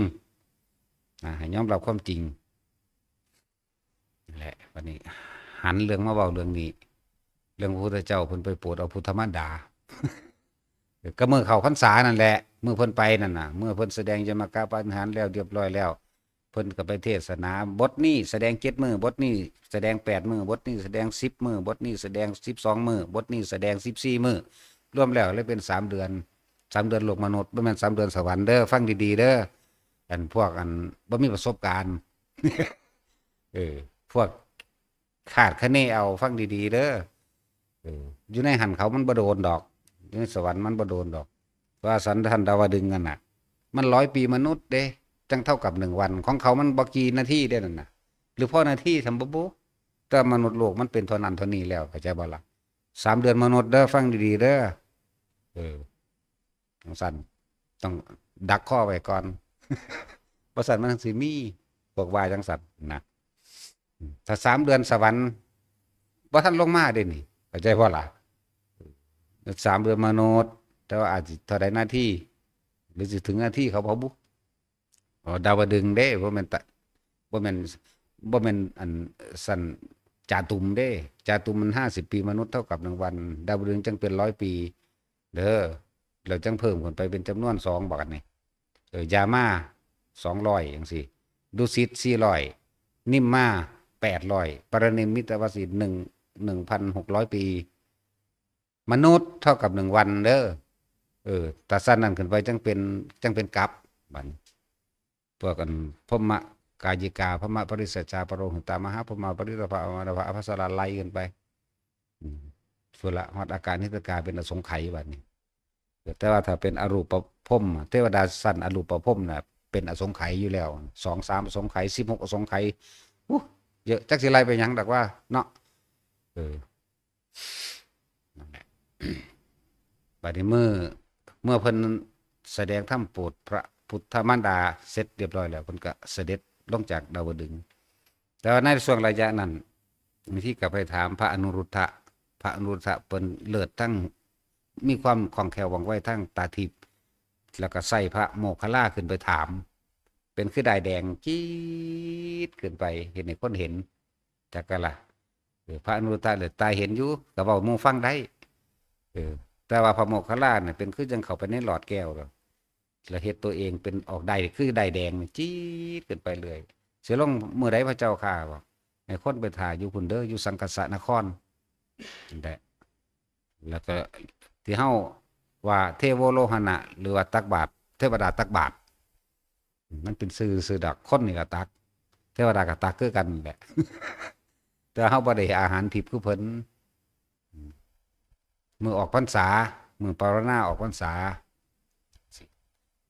อ่า ให้ยอมรับความจริง นั่นแหละ บัดนี้ หันเรื่องมาเว้าเรื่องนี้ เรื่องพระพุทธเจ้าเพิ่นไปโปรดเอาพุทธมารดา ก็มื้อเข้าพรรษานั่นแหละ มื้อเพิ่นไปนั่นน่ะ มื้อเพิ่นแสดงยมกะปาฏิหาริย์แล้วเรียบร้อยแล้ว เพิ่นก็ไปเทศนา บทนี้แสดงเจ็ดมื้อ บทนี้แสดงแปดมื้อ บทนี้แสดงสิบมื้อ บทนี้แสดงสิบสองมื้อ บทนี้แสดงสิบสี่มื้อ รวมแล้วเลยเป็นสามเดือน สามเดือนโลกมนุษย์ บ่แม่นสามเดือนสวรรค์เด้อ ฟังดีๆเด้อ อันพวกอันบ่มีประสบการณ์ เออ พวกคาดคะเนเอา ฟังดีๆเด้อ เออ อยู่ในหั้นเขามันบ่โดนดอก อยู่ในสวรรค์มันบ่โดนดอก เพราะว่าสันทันดาวดึงส์นั่นน่ะ มันร้อยปีมนุษย์เด้ จั่งเท่ากับหนึ่งวัน ของเขามันบ่กี่นาทีเด้นั่นน่ะ หรือพอนาทีส่ำบ่บุ แต่มนุษย์โลกมันเป็นเท่านั้นเท่านี้แล้ว เข้าใจบ่ล่ะ สามเดือนมนุษย์เด้อ ฟังดีๆเด้อ เออ จั่งซั้น ต้องดักคอไว้ก่อน บ่ซั้นมันสิมีพวกว่าจั่งซั้นนะ ถ้าสามเดือนสวรรค์บ่ทันลงมาเด้นี่ เข้าใจบ่ล่ะ สามเดือนมนุษย์ แต่ว่าอาจสิเท่าใดนาที หรือสิถึงนาทีเขาบ่บุ อ๋อ ดาวดึงส์เด้ บ่แม่นตะ บ่แม่น บ่แม่นอันซั้น จาตุมเด้ จาตุมมันห้าสิบปีมนุษย์เท่ากับหนึ่งวัน ดาวดึงส์จั่งเป็นร้อยปี เด้อ แล้วจั่งเพิ่มขึ้นไปเป็นจำนวนสอง บัดนี้ เออ ยามา สองร้อย จั่งซี้ ดุสิต สี่ร้อย นิมมา แปดร้อย ปรินิมมิตวสี หนึ่ง หนึ่งพันหกร้อยปี มนุษย์เท่ากับหนึ่งวันเด้อ เออ ถ้าซั้นนั้นขึ้นไปจั่งเป็น จั่งเป็นกัป บัดนี้ พวกอันพรหมกายิกา พรหมปริสจจา ปโรหิตา มหาพรหมา ปริตภา อมรภา อัปสรา ไล่ขึ้นไป อืม พุ้นละ ฮอดอากานิทกา เป็นอสงไขยบัดนี้ แต่ว่าถ้าเป็นอรูปพรหม เทวดาชั้นอรูปพรหมน่ะ เป็นอสงไขยอยู่แล้ว สองสามอสงไขย สิบหกอสงไขย อู้ เยอะ จักสิไล่ไปหยังดอกว่า เนาะ เออ นั่นแหละ บัดนี้เมื่อ เมื่อเพิ่นแสดงธรรมโปรดพระพุทธมารดาเสร็จเรียบร้อยแล้ว เพิ่นก็เสด็จลงจากดาวดึงส์ แต่ว่าในช่วงระยะนั้น บางทีก็ไปถามพระอนุรุทธะ พระอนุรุทธะเพิ่นเลิศทั้ง มีความคล่องแคล่วว่องไวทางตาทิพย์ แล้วก็ใส่พระโมคคัลลาขึ้นไปถาม เป็นคือด้ายแดงจี๊ดขึ้นไป เห็นให้คนเห็น จักกะล่ะ เออ พระอนุรุทธะเลยตาเห็นอยู่ ก็เว้าหมู่ฟังได้ เออ แต่ว่าพระโมคคัลลาเนี่ยเป็นคือจั่งเข้าไปในหลอดแก้วแล้ว แล้วเฮ็ดตัวเองเป็นออกด้าย คือด้ายแดงนี่จี๊ดขึ้นไปเรื่อย สิลงมื้อใดพระเจ้าข้า บอก ให้คนไปถ่าอยู่พุ้นเด้อ อยู่สังคัสสะนคร นั่นแหละ แล้วก็ที่เฮาว่าเทโวโลหณะ หรือว่าตักบาตร เทวดาตักบาตร มันเป็นซื่อซื่อดอก คนนี่ก็ตัก เทวดาก็ตักคือกันนั่นแหละ แต่เฮาบ่ได้อาหารทิพย์คือเพิ่น มื้อออกพรรษา มื้อปารณาออกพรรษา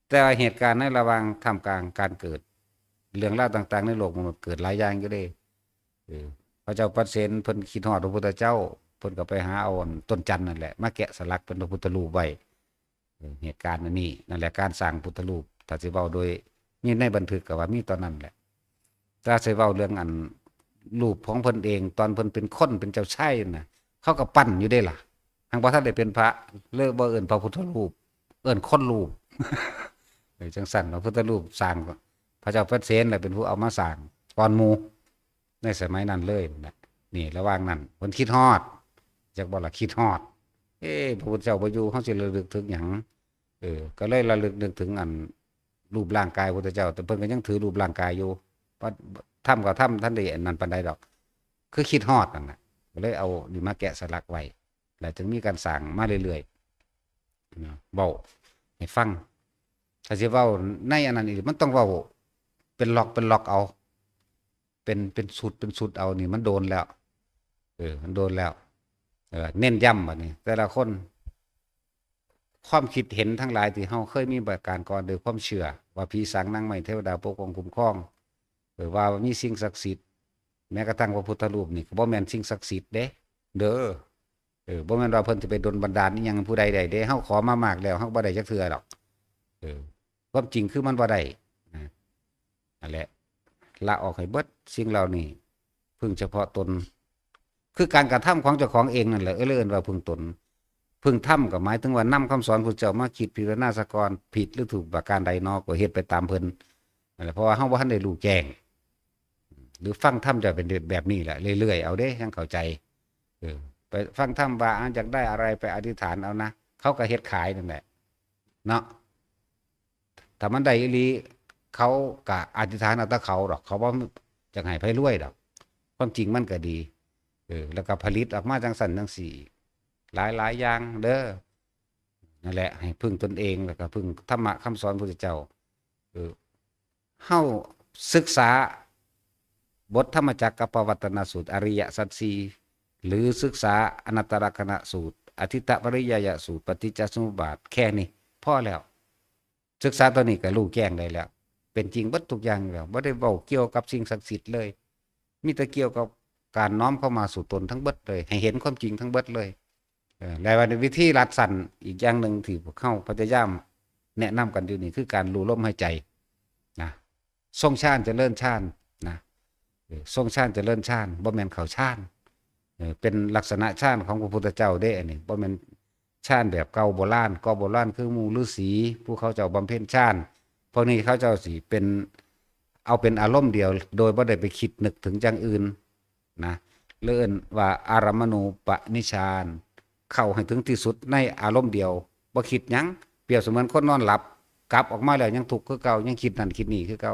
แต่ว่าเหตุการณ์ในระหว่างท่ามกลางการเกิด เรื่องราวต่างๆในโลกมนุษย์เกิดหลายอย่างอยู่เด้ เออ พระเจ้าปเสนเพิ่นคิดฮอดพระพุทธเจ้า เพิ่นก็ไปหาเอาอันต้นจันทน์นั่นแหละ มาแกะสลักเป็นพระพุทธรูปไว้ เออ เหตุการณ์อันนี้ นั่นแหละ การสร้างพุทธรูป ถ้าสิเว้าโดย มีในบันทึกก็ว่ามีตอนนั้นแหละ ถ้าสิเว้าเรื่องอันรูปของเพิ่นเอง ตอนเพิ่นเป็นคนเป็นเจ้าชายน่ะ เขาก็ปั้นอยู่เด้ล่ะ หั้งบ่ทันได้เป็นพระ เลยบ่เอิ้นพระพุทธรูป เอิ้นคนรูป เออ จั่งซั้น พระพุทธรูปสร้าง พระเจ้าปเสนแหละเป็นผู้เอามาสร้างก่อนหมู่ ในสมัยนั้นเลยนะ นี่ระหว่างนั้นเพิ่นคิดฮอด จักบ่ล่ะ คิดฮอด เอ้ พระพุทธเจ้าบ่อยู่ เฮาสิระลึกถึงหยัง เออ ก็เลยระลึกนึกถึงอันรูปร่างกายพระพุทธเจ้า แต่เพิ่นก็ยังถือรูปร่างกายอยู่ พระธรรมก็ธรรมทันได้อันนั้นปานใดดอก คือคิดฮอดนั่นน่ะ ก็เลยเอานี่มาแกะสลักไว้ แล้วจึงมีการสร้างมาเรื่อยๆ นะ เว้าให้ฟัง ถ้าสิเว้าในอันนั้นอีก มันต้องเว้าเป็นล็อกเป็นล็อกเอา เป็น เป็นชุดเป็นชุดเอานี่มันโดนแล้ว เออ มันโดนแล้ว เออ เน้นย้ำบัดนี้ แต่ละคน ความคิดเห็นทั้งหลายที่เฮาเคยมีประการก่อน โดยความเชื่อว่าผีสางนางไม้เทวดาปกป้องคุ้มครอง เออ ว่ามีสิ่งศักดิ์สิทธิ์ แม้กระทั่งพระพุทธรูปนี่ก็บ่แม่นสิ่งศักดิ์สิทธิ์เด้ เด้อ เออ บ่แม่นว่าเพิ่นสิไปดลบันดาลอิหยังผู้ใดได้เด้ เฮาขอมามากแล้ว เฮาก็บ่ได้จักเทื่อดอก เออ ความจริงคือมันบ่ได้ นะ นั่นแหละ ละออกให้เบิด สิ่งเหล่านี้ พึ่งเฉพาะตน คือการกระทำของเจ้าของเองนั่นแหละ เออ เลยเอิ้นว่าพึ่งตน พึ่งธรรมก็หมายถึงว่านำคำสอนพุทธเจ้ามาคิดพิจารณาซะก่อน ผิดหรือถูกประการใดนอ ก็เฮ็ดไปตามเพิ่น นั่นแหละ เพราะว่าเฮาบ่ทันได้รู้แจ้ง หรือฟังธรรมจะเป็นแบบนี้แหละ เรื่อยๆ เอาเด้ จั่งเข้าใจ เออ ไปฟังธรรมว่า อ่ะ อยากได้อะไรไปอธิษฐานเอานะ เขาก็เฮ็ดขายนั่นแหละ เนาะ ถ้ามันได้อีหลี เขาก็อธิษฐานเอาแต่เขาดอก เขาบ่อยากให้ไผรวยดอก ความจริงมันก็ดี เออ แล้วก็ผลิตออกมาจั่งซั้นจั่งซี้ หลายๆ อย่างเด้อ นั่นแหละ ให้พึ่งตนเอง แล้วก็พึ่งธรรมะคำสอนพุทธเจ้า เออ เฮาศึกษาบทธรรมจักรกัปปวัตตนสูตร อริยสัจสี่ หรือศึกษาอนัตตลักษณสูตร อธิตถปริยายสูตร ปฏิจจสมุปบาท แค่นี้พอแล้ว ศึกษาตัวนี้ก็รู้แจ้งได้แล้ว เป็นจริงเบิดทุกอย่างแล้ว บ่ได้เว้าเกี่ยวกับสิ่งศักดิ์สิทธิ์เลย มีแต่เกี่ยวกับการน้อมเข้ามาสู่ตนทั้งเบิดเลย ให้เห็นความจริงทั้งเบิดเลย เออ และว่าวิธีลัดสั้นอีกอย่างหนึ่งที่พวกเฮาพยายามแนะนำกันอยู่นี่ คือการรู้ลมหายใจนะ ทรงฌานเจริญฌานนะ เออ ทรงฌานเจริญฌาน บ่แม่นเข้าฌาน เออ เป็นลักษณะฌานของพระพุทธเจ้าเด้ อันนี้ บ่แม่นฌานแบบเก่าโบราณ เก่าโบราณคือหมู่ฤาษี ผู้เขาเจ้าบำเพ็ญฌาน พวกนี้เขาเจ้าสิเป็น เอาเป็นอารมณ์เดียว โดยบ่ได้ไปคิดนึกถึงอย่างอื่นนะ เรียกว่าอารมณูปนิชฌาน เข้าให้ถึงที่สุดในอารมณ์เดียว บ่คิดหยัง เปรียบเสมือนคนนอนหลับ กลับออกมาแล้วยังทุกข์คือเก่า ยังคิดนั่นคิดนี่คือเก่า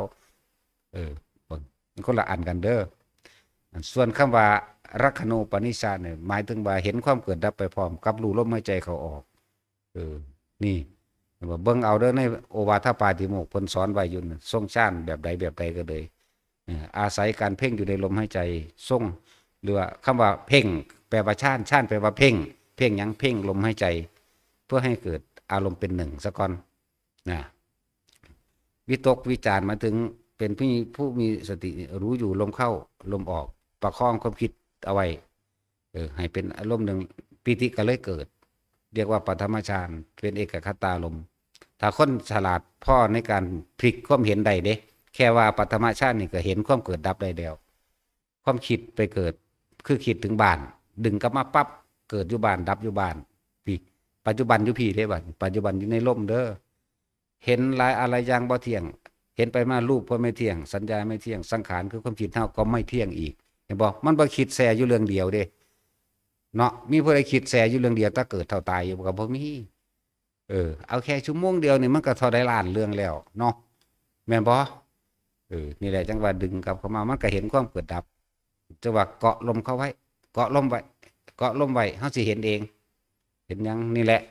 เออ เบิ่ง มันคนละอันกันเด้อ อันส่วนคำว่ารักขณูปนิชฌานเนี่ย หมายถึงว่าเห็นความเกิดดับไปพร้อมกับรู้ลมหายใจเข้าออก เออ นี่ เบิ่งเอาเด้อ ในโอวาทปาติโมกข์เพิ่นสอนไว้อยู่นั่น ทรงฌานแบบใดแบบใดก็เลย เออ อาศัยการเพ่งอยู่ในลมหายใจทรง หรือว่าคำว่าเพ่ง แปลว่าฌาน ฌานแปลว่าเพ่ง เพ่งหยัง เพ่งลมหายใจ เพื่อให้เกิดอารมณ์เป็นหนึ่งซะก่อน นะ วิตกวิจารหมายถึงเป็นผู้มี ผู้มีสติรู้อยู่ลมเข้าลมออก ประคองความคิดเอาไว้ เออ ให้เป็นอารมณ์หนึ่ง ปีติก็เลยเกิด เรียกว่าปฐมฌาน เป็นเอกคตารมณ์ ถ้าคนฉลาดพอในการพลิกความเห็นได้เด้ แค่ว่าปฐมฌานนี่ก็เห็นความเกิดดับได้แล้ว ความคิดไปเกิด คือคิดถึงบ้าน ดึงกลับมาปั๊บ เกิดอยู่บ้าน ดับอยู่บ้าน พี่ ปัจจุบันอยู่พี่เด้บัด ปัจจุบันอยู่ในลมเด้อ เห็นหลายอะไรอย่างบ่เที่ยง เห็นไปมารูปก็ไม่เที่ยง สัญญาไม่เที่ยง สังขารคือความคิดเฮาก็ไม่เที่ยงอีก เห็นบ่ มันบ่คิดแซ่อยู่เรื่องเดียวเด้ เนาะ มีผู้ใดคิดแซ่อยู่เรื่องเดียว แต่เกิดเท่าตายอยู่ก็บ่มี เออ เอาแค่ชั่วโมงเดียวนี่มันก็เท่าใดล้านเรื่องแล้วเนาะ แม่นบ่ เออ นี่แหละจั่งว่าดึงกลับเข้ามา มันก็เห็นความเกิดดับ จั่งว่าเกาะลมเข้าไว้ เกาะลมไว้ เกาะลมไว้ เฮาสิเห็นเอง เห็นหยัง นี่แหละ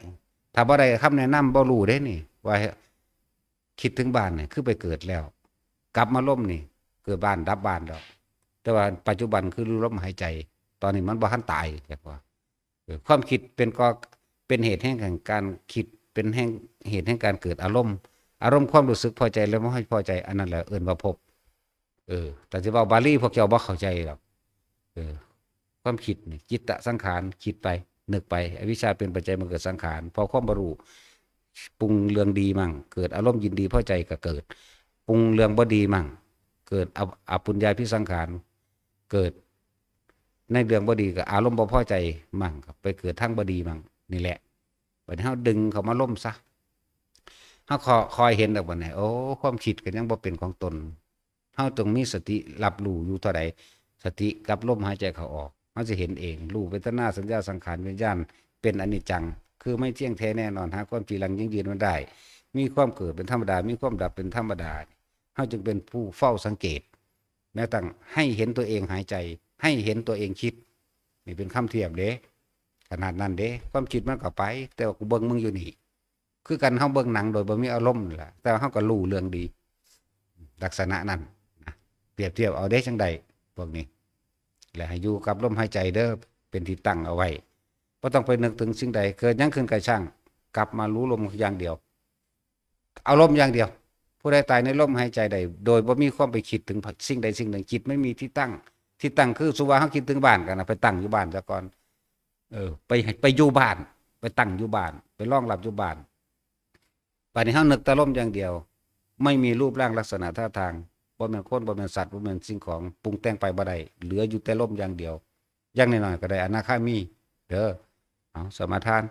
ถ้าบ่ได้คำแนะนำบ่รู้เด้นี่ ว่าคิดถึงบ้านนี่คือไปเกิดแล้ว กลับมาลมนี่ เกิดบ้านดับบ้านแล้ว แต่ว่าปัจจุบันคือรู้ลมหายใจ ตอนนี้มันบ่ทันตาย เรียกว่า เออ ความคิดเป็นก่อ เป็นเหตุแห่งการคิด เป็นแห่ง เหตุแห่งการเกิดอารมณ์ อารมณ์ความรู้สึกพอใจและบ่พอใจ อันนั้นแหละเอิ้นว่าภพ เออ แต่สิเว้าบาลีพวกเจ้าบ่เข้าใจดอก เออ ความคิดนี่ จิตตสังขาร คิดไป นึกไป อวิชชาเป็นปัจจัยมาเกิดสังขาร พอความบ่รู้ ปรุงเรื่องดีมั่ง เกิดอารมณ์ยินดีพอใจก็เกิด ปรุงเรื่องบ่ดีมั่ง เกิดอ อปุญญาภิสังขาร เกิดในเรื่องบ่ดีก็อารมณ์บ่พอใจมั่ง ก็ไปเกิดทางบ่ดีมั่ง นี่แหละ บัดนี้เฮาดึงเข้ามาลมซะ เฮาคอ คอยเห็นดอกบัดนี้ โอ้ ความคิดก็ยังบ่เป็นของตน เฮาต้องมีสติรับรู้อยู่เท่าใด สติกับลมหายใจเข้าออก เฮาสิเห็นเอง รู้เวทนา สัญญา สังขาร วิญญาณ เป็นอนิจจัง คือไม่เที่ยงแท้แน่นอน หาความจีรังยั่งยืนไม่ได้ มีความเกิดเป็นธรรมดา มีความดับเป็นธรรมดา เฮาจึงเป็นผู้เฝ้าสังเกต แม้กระทั่งให้เห็นตัวเองหายใจ ให้เห็นตัวเองคิด นี่เป็นคำเทียบเด้ ขนาดนั้นเด้ ความคิดมันก็ไป แต่ว่ากูเบิ่งมึงอยู่นี่ คือกันเฮาเบิ่งหนังโดยบ่มีอารมณ์นั่นแหละ แต่ว่าเฮาก็รู้เรื่องดี ลักษณะนั้นนะ เปรียบเทียบเอาเด้จั่งใด พวกนี้ และให้อยู่กับลมหายใจเด้อ เป็นที่ตั้งเอาไว้ บ่ต้องไปนึกถึงสิ่งใด เกิดหยังขึ้นก็ช่าง กลับมารู้ลมอย่างเดียว เอาลมอย่างเดียว ผู้ใดตายในลมหายใจใด โดยบ่มีความไปคิดถึงสิ่งใดสิ่งหนึ่ง จิตไม่มีที่ตั้ง ที่ตั้งคือ สมมุติว่าเฮาคิดถึงบ้านกันนะ ไปตั้งอยู่บ้านซะก่อน เออ ไป ไปอยู่บ้าน ไปตั้งอยู่บ้าน ไปรองรับอยู่บ้าน บัดนี้เฮานึกแต่ลมอย่างเดียว ไม่มีรูปร่างลักษณะท่าทาง บ่แม่นคน บ่แม่นสัตว์ บ่แม่นสิ่งของ ปรุงแต่งไปบ่ได้ เหลืออยู่แต่ลมอย่างเดียว อย่างน้อยๆก็ได้อนาคามี เด้อ เอา สมาทาน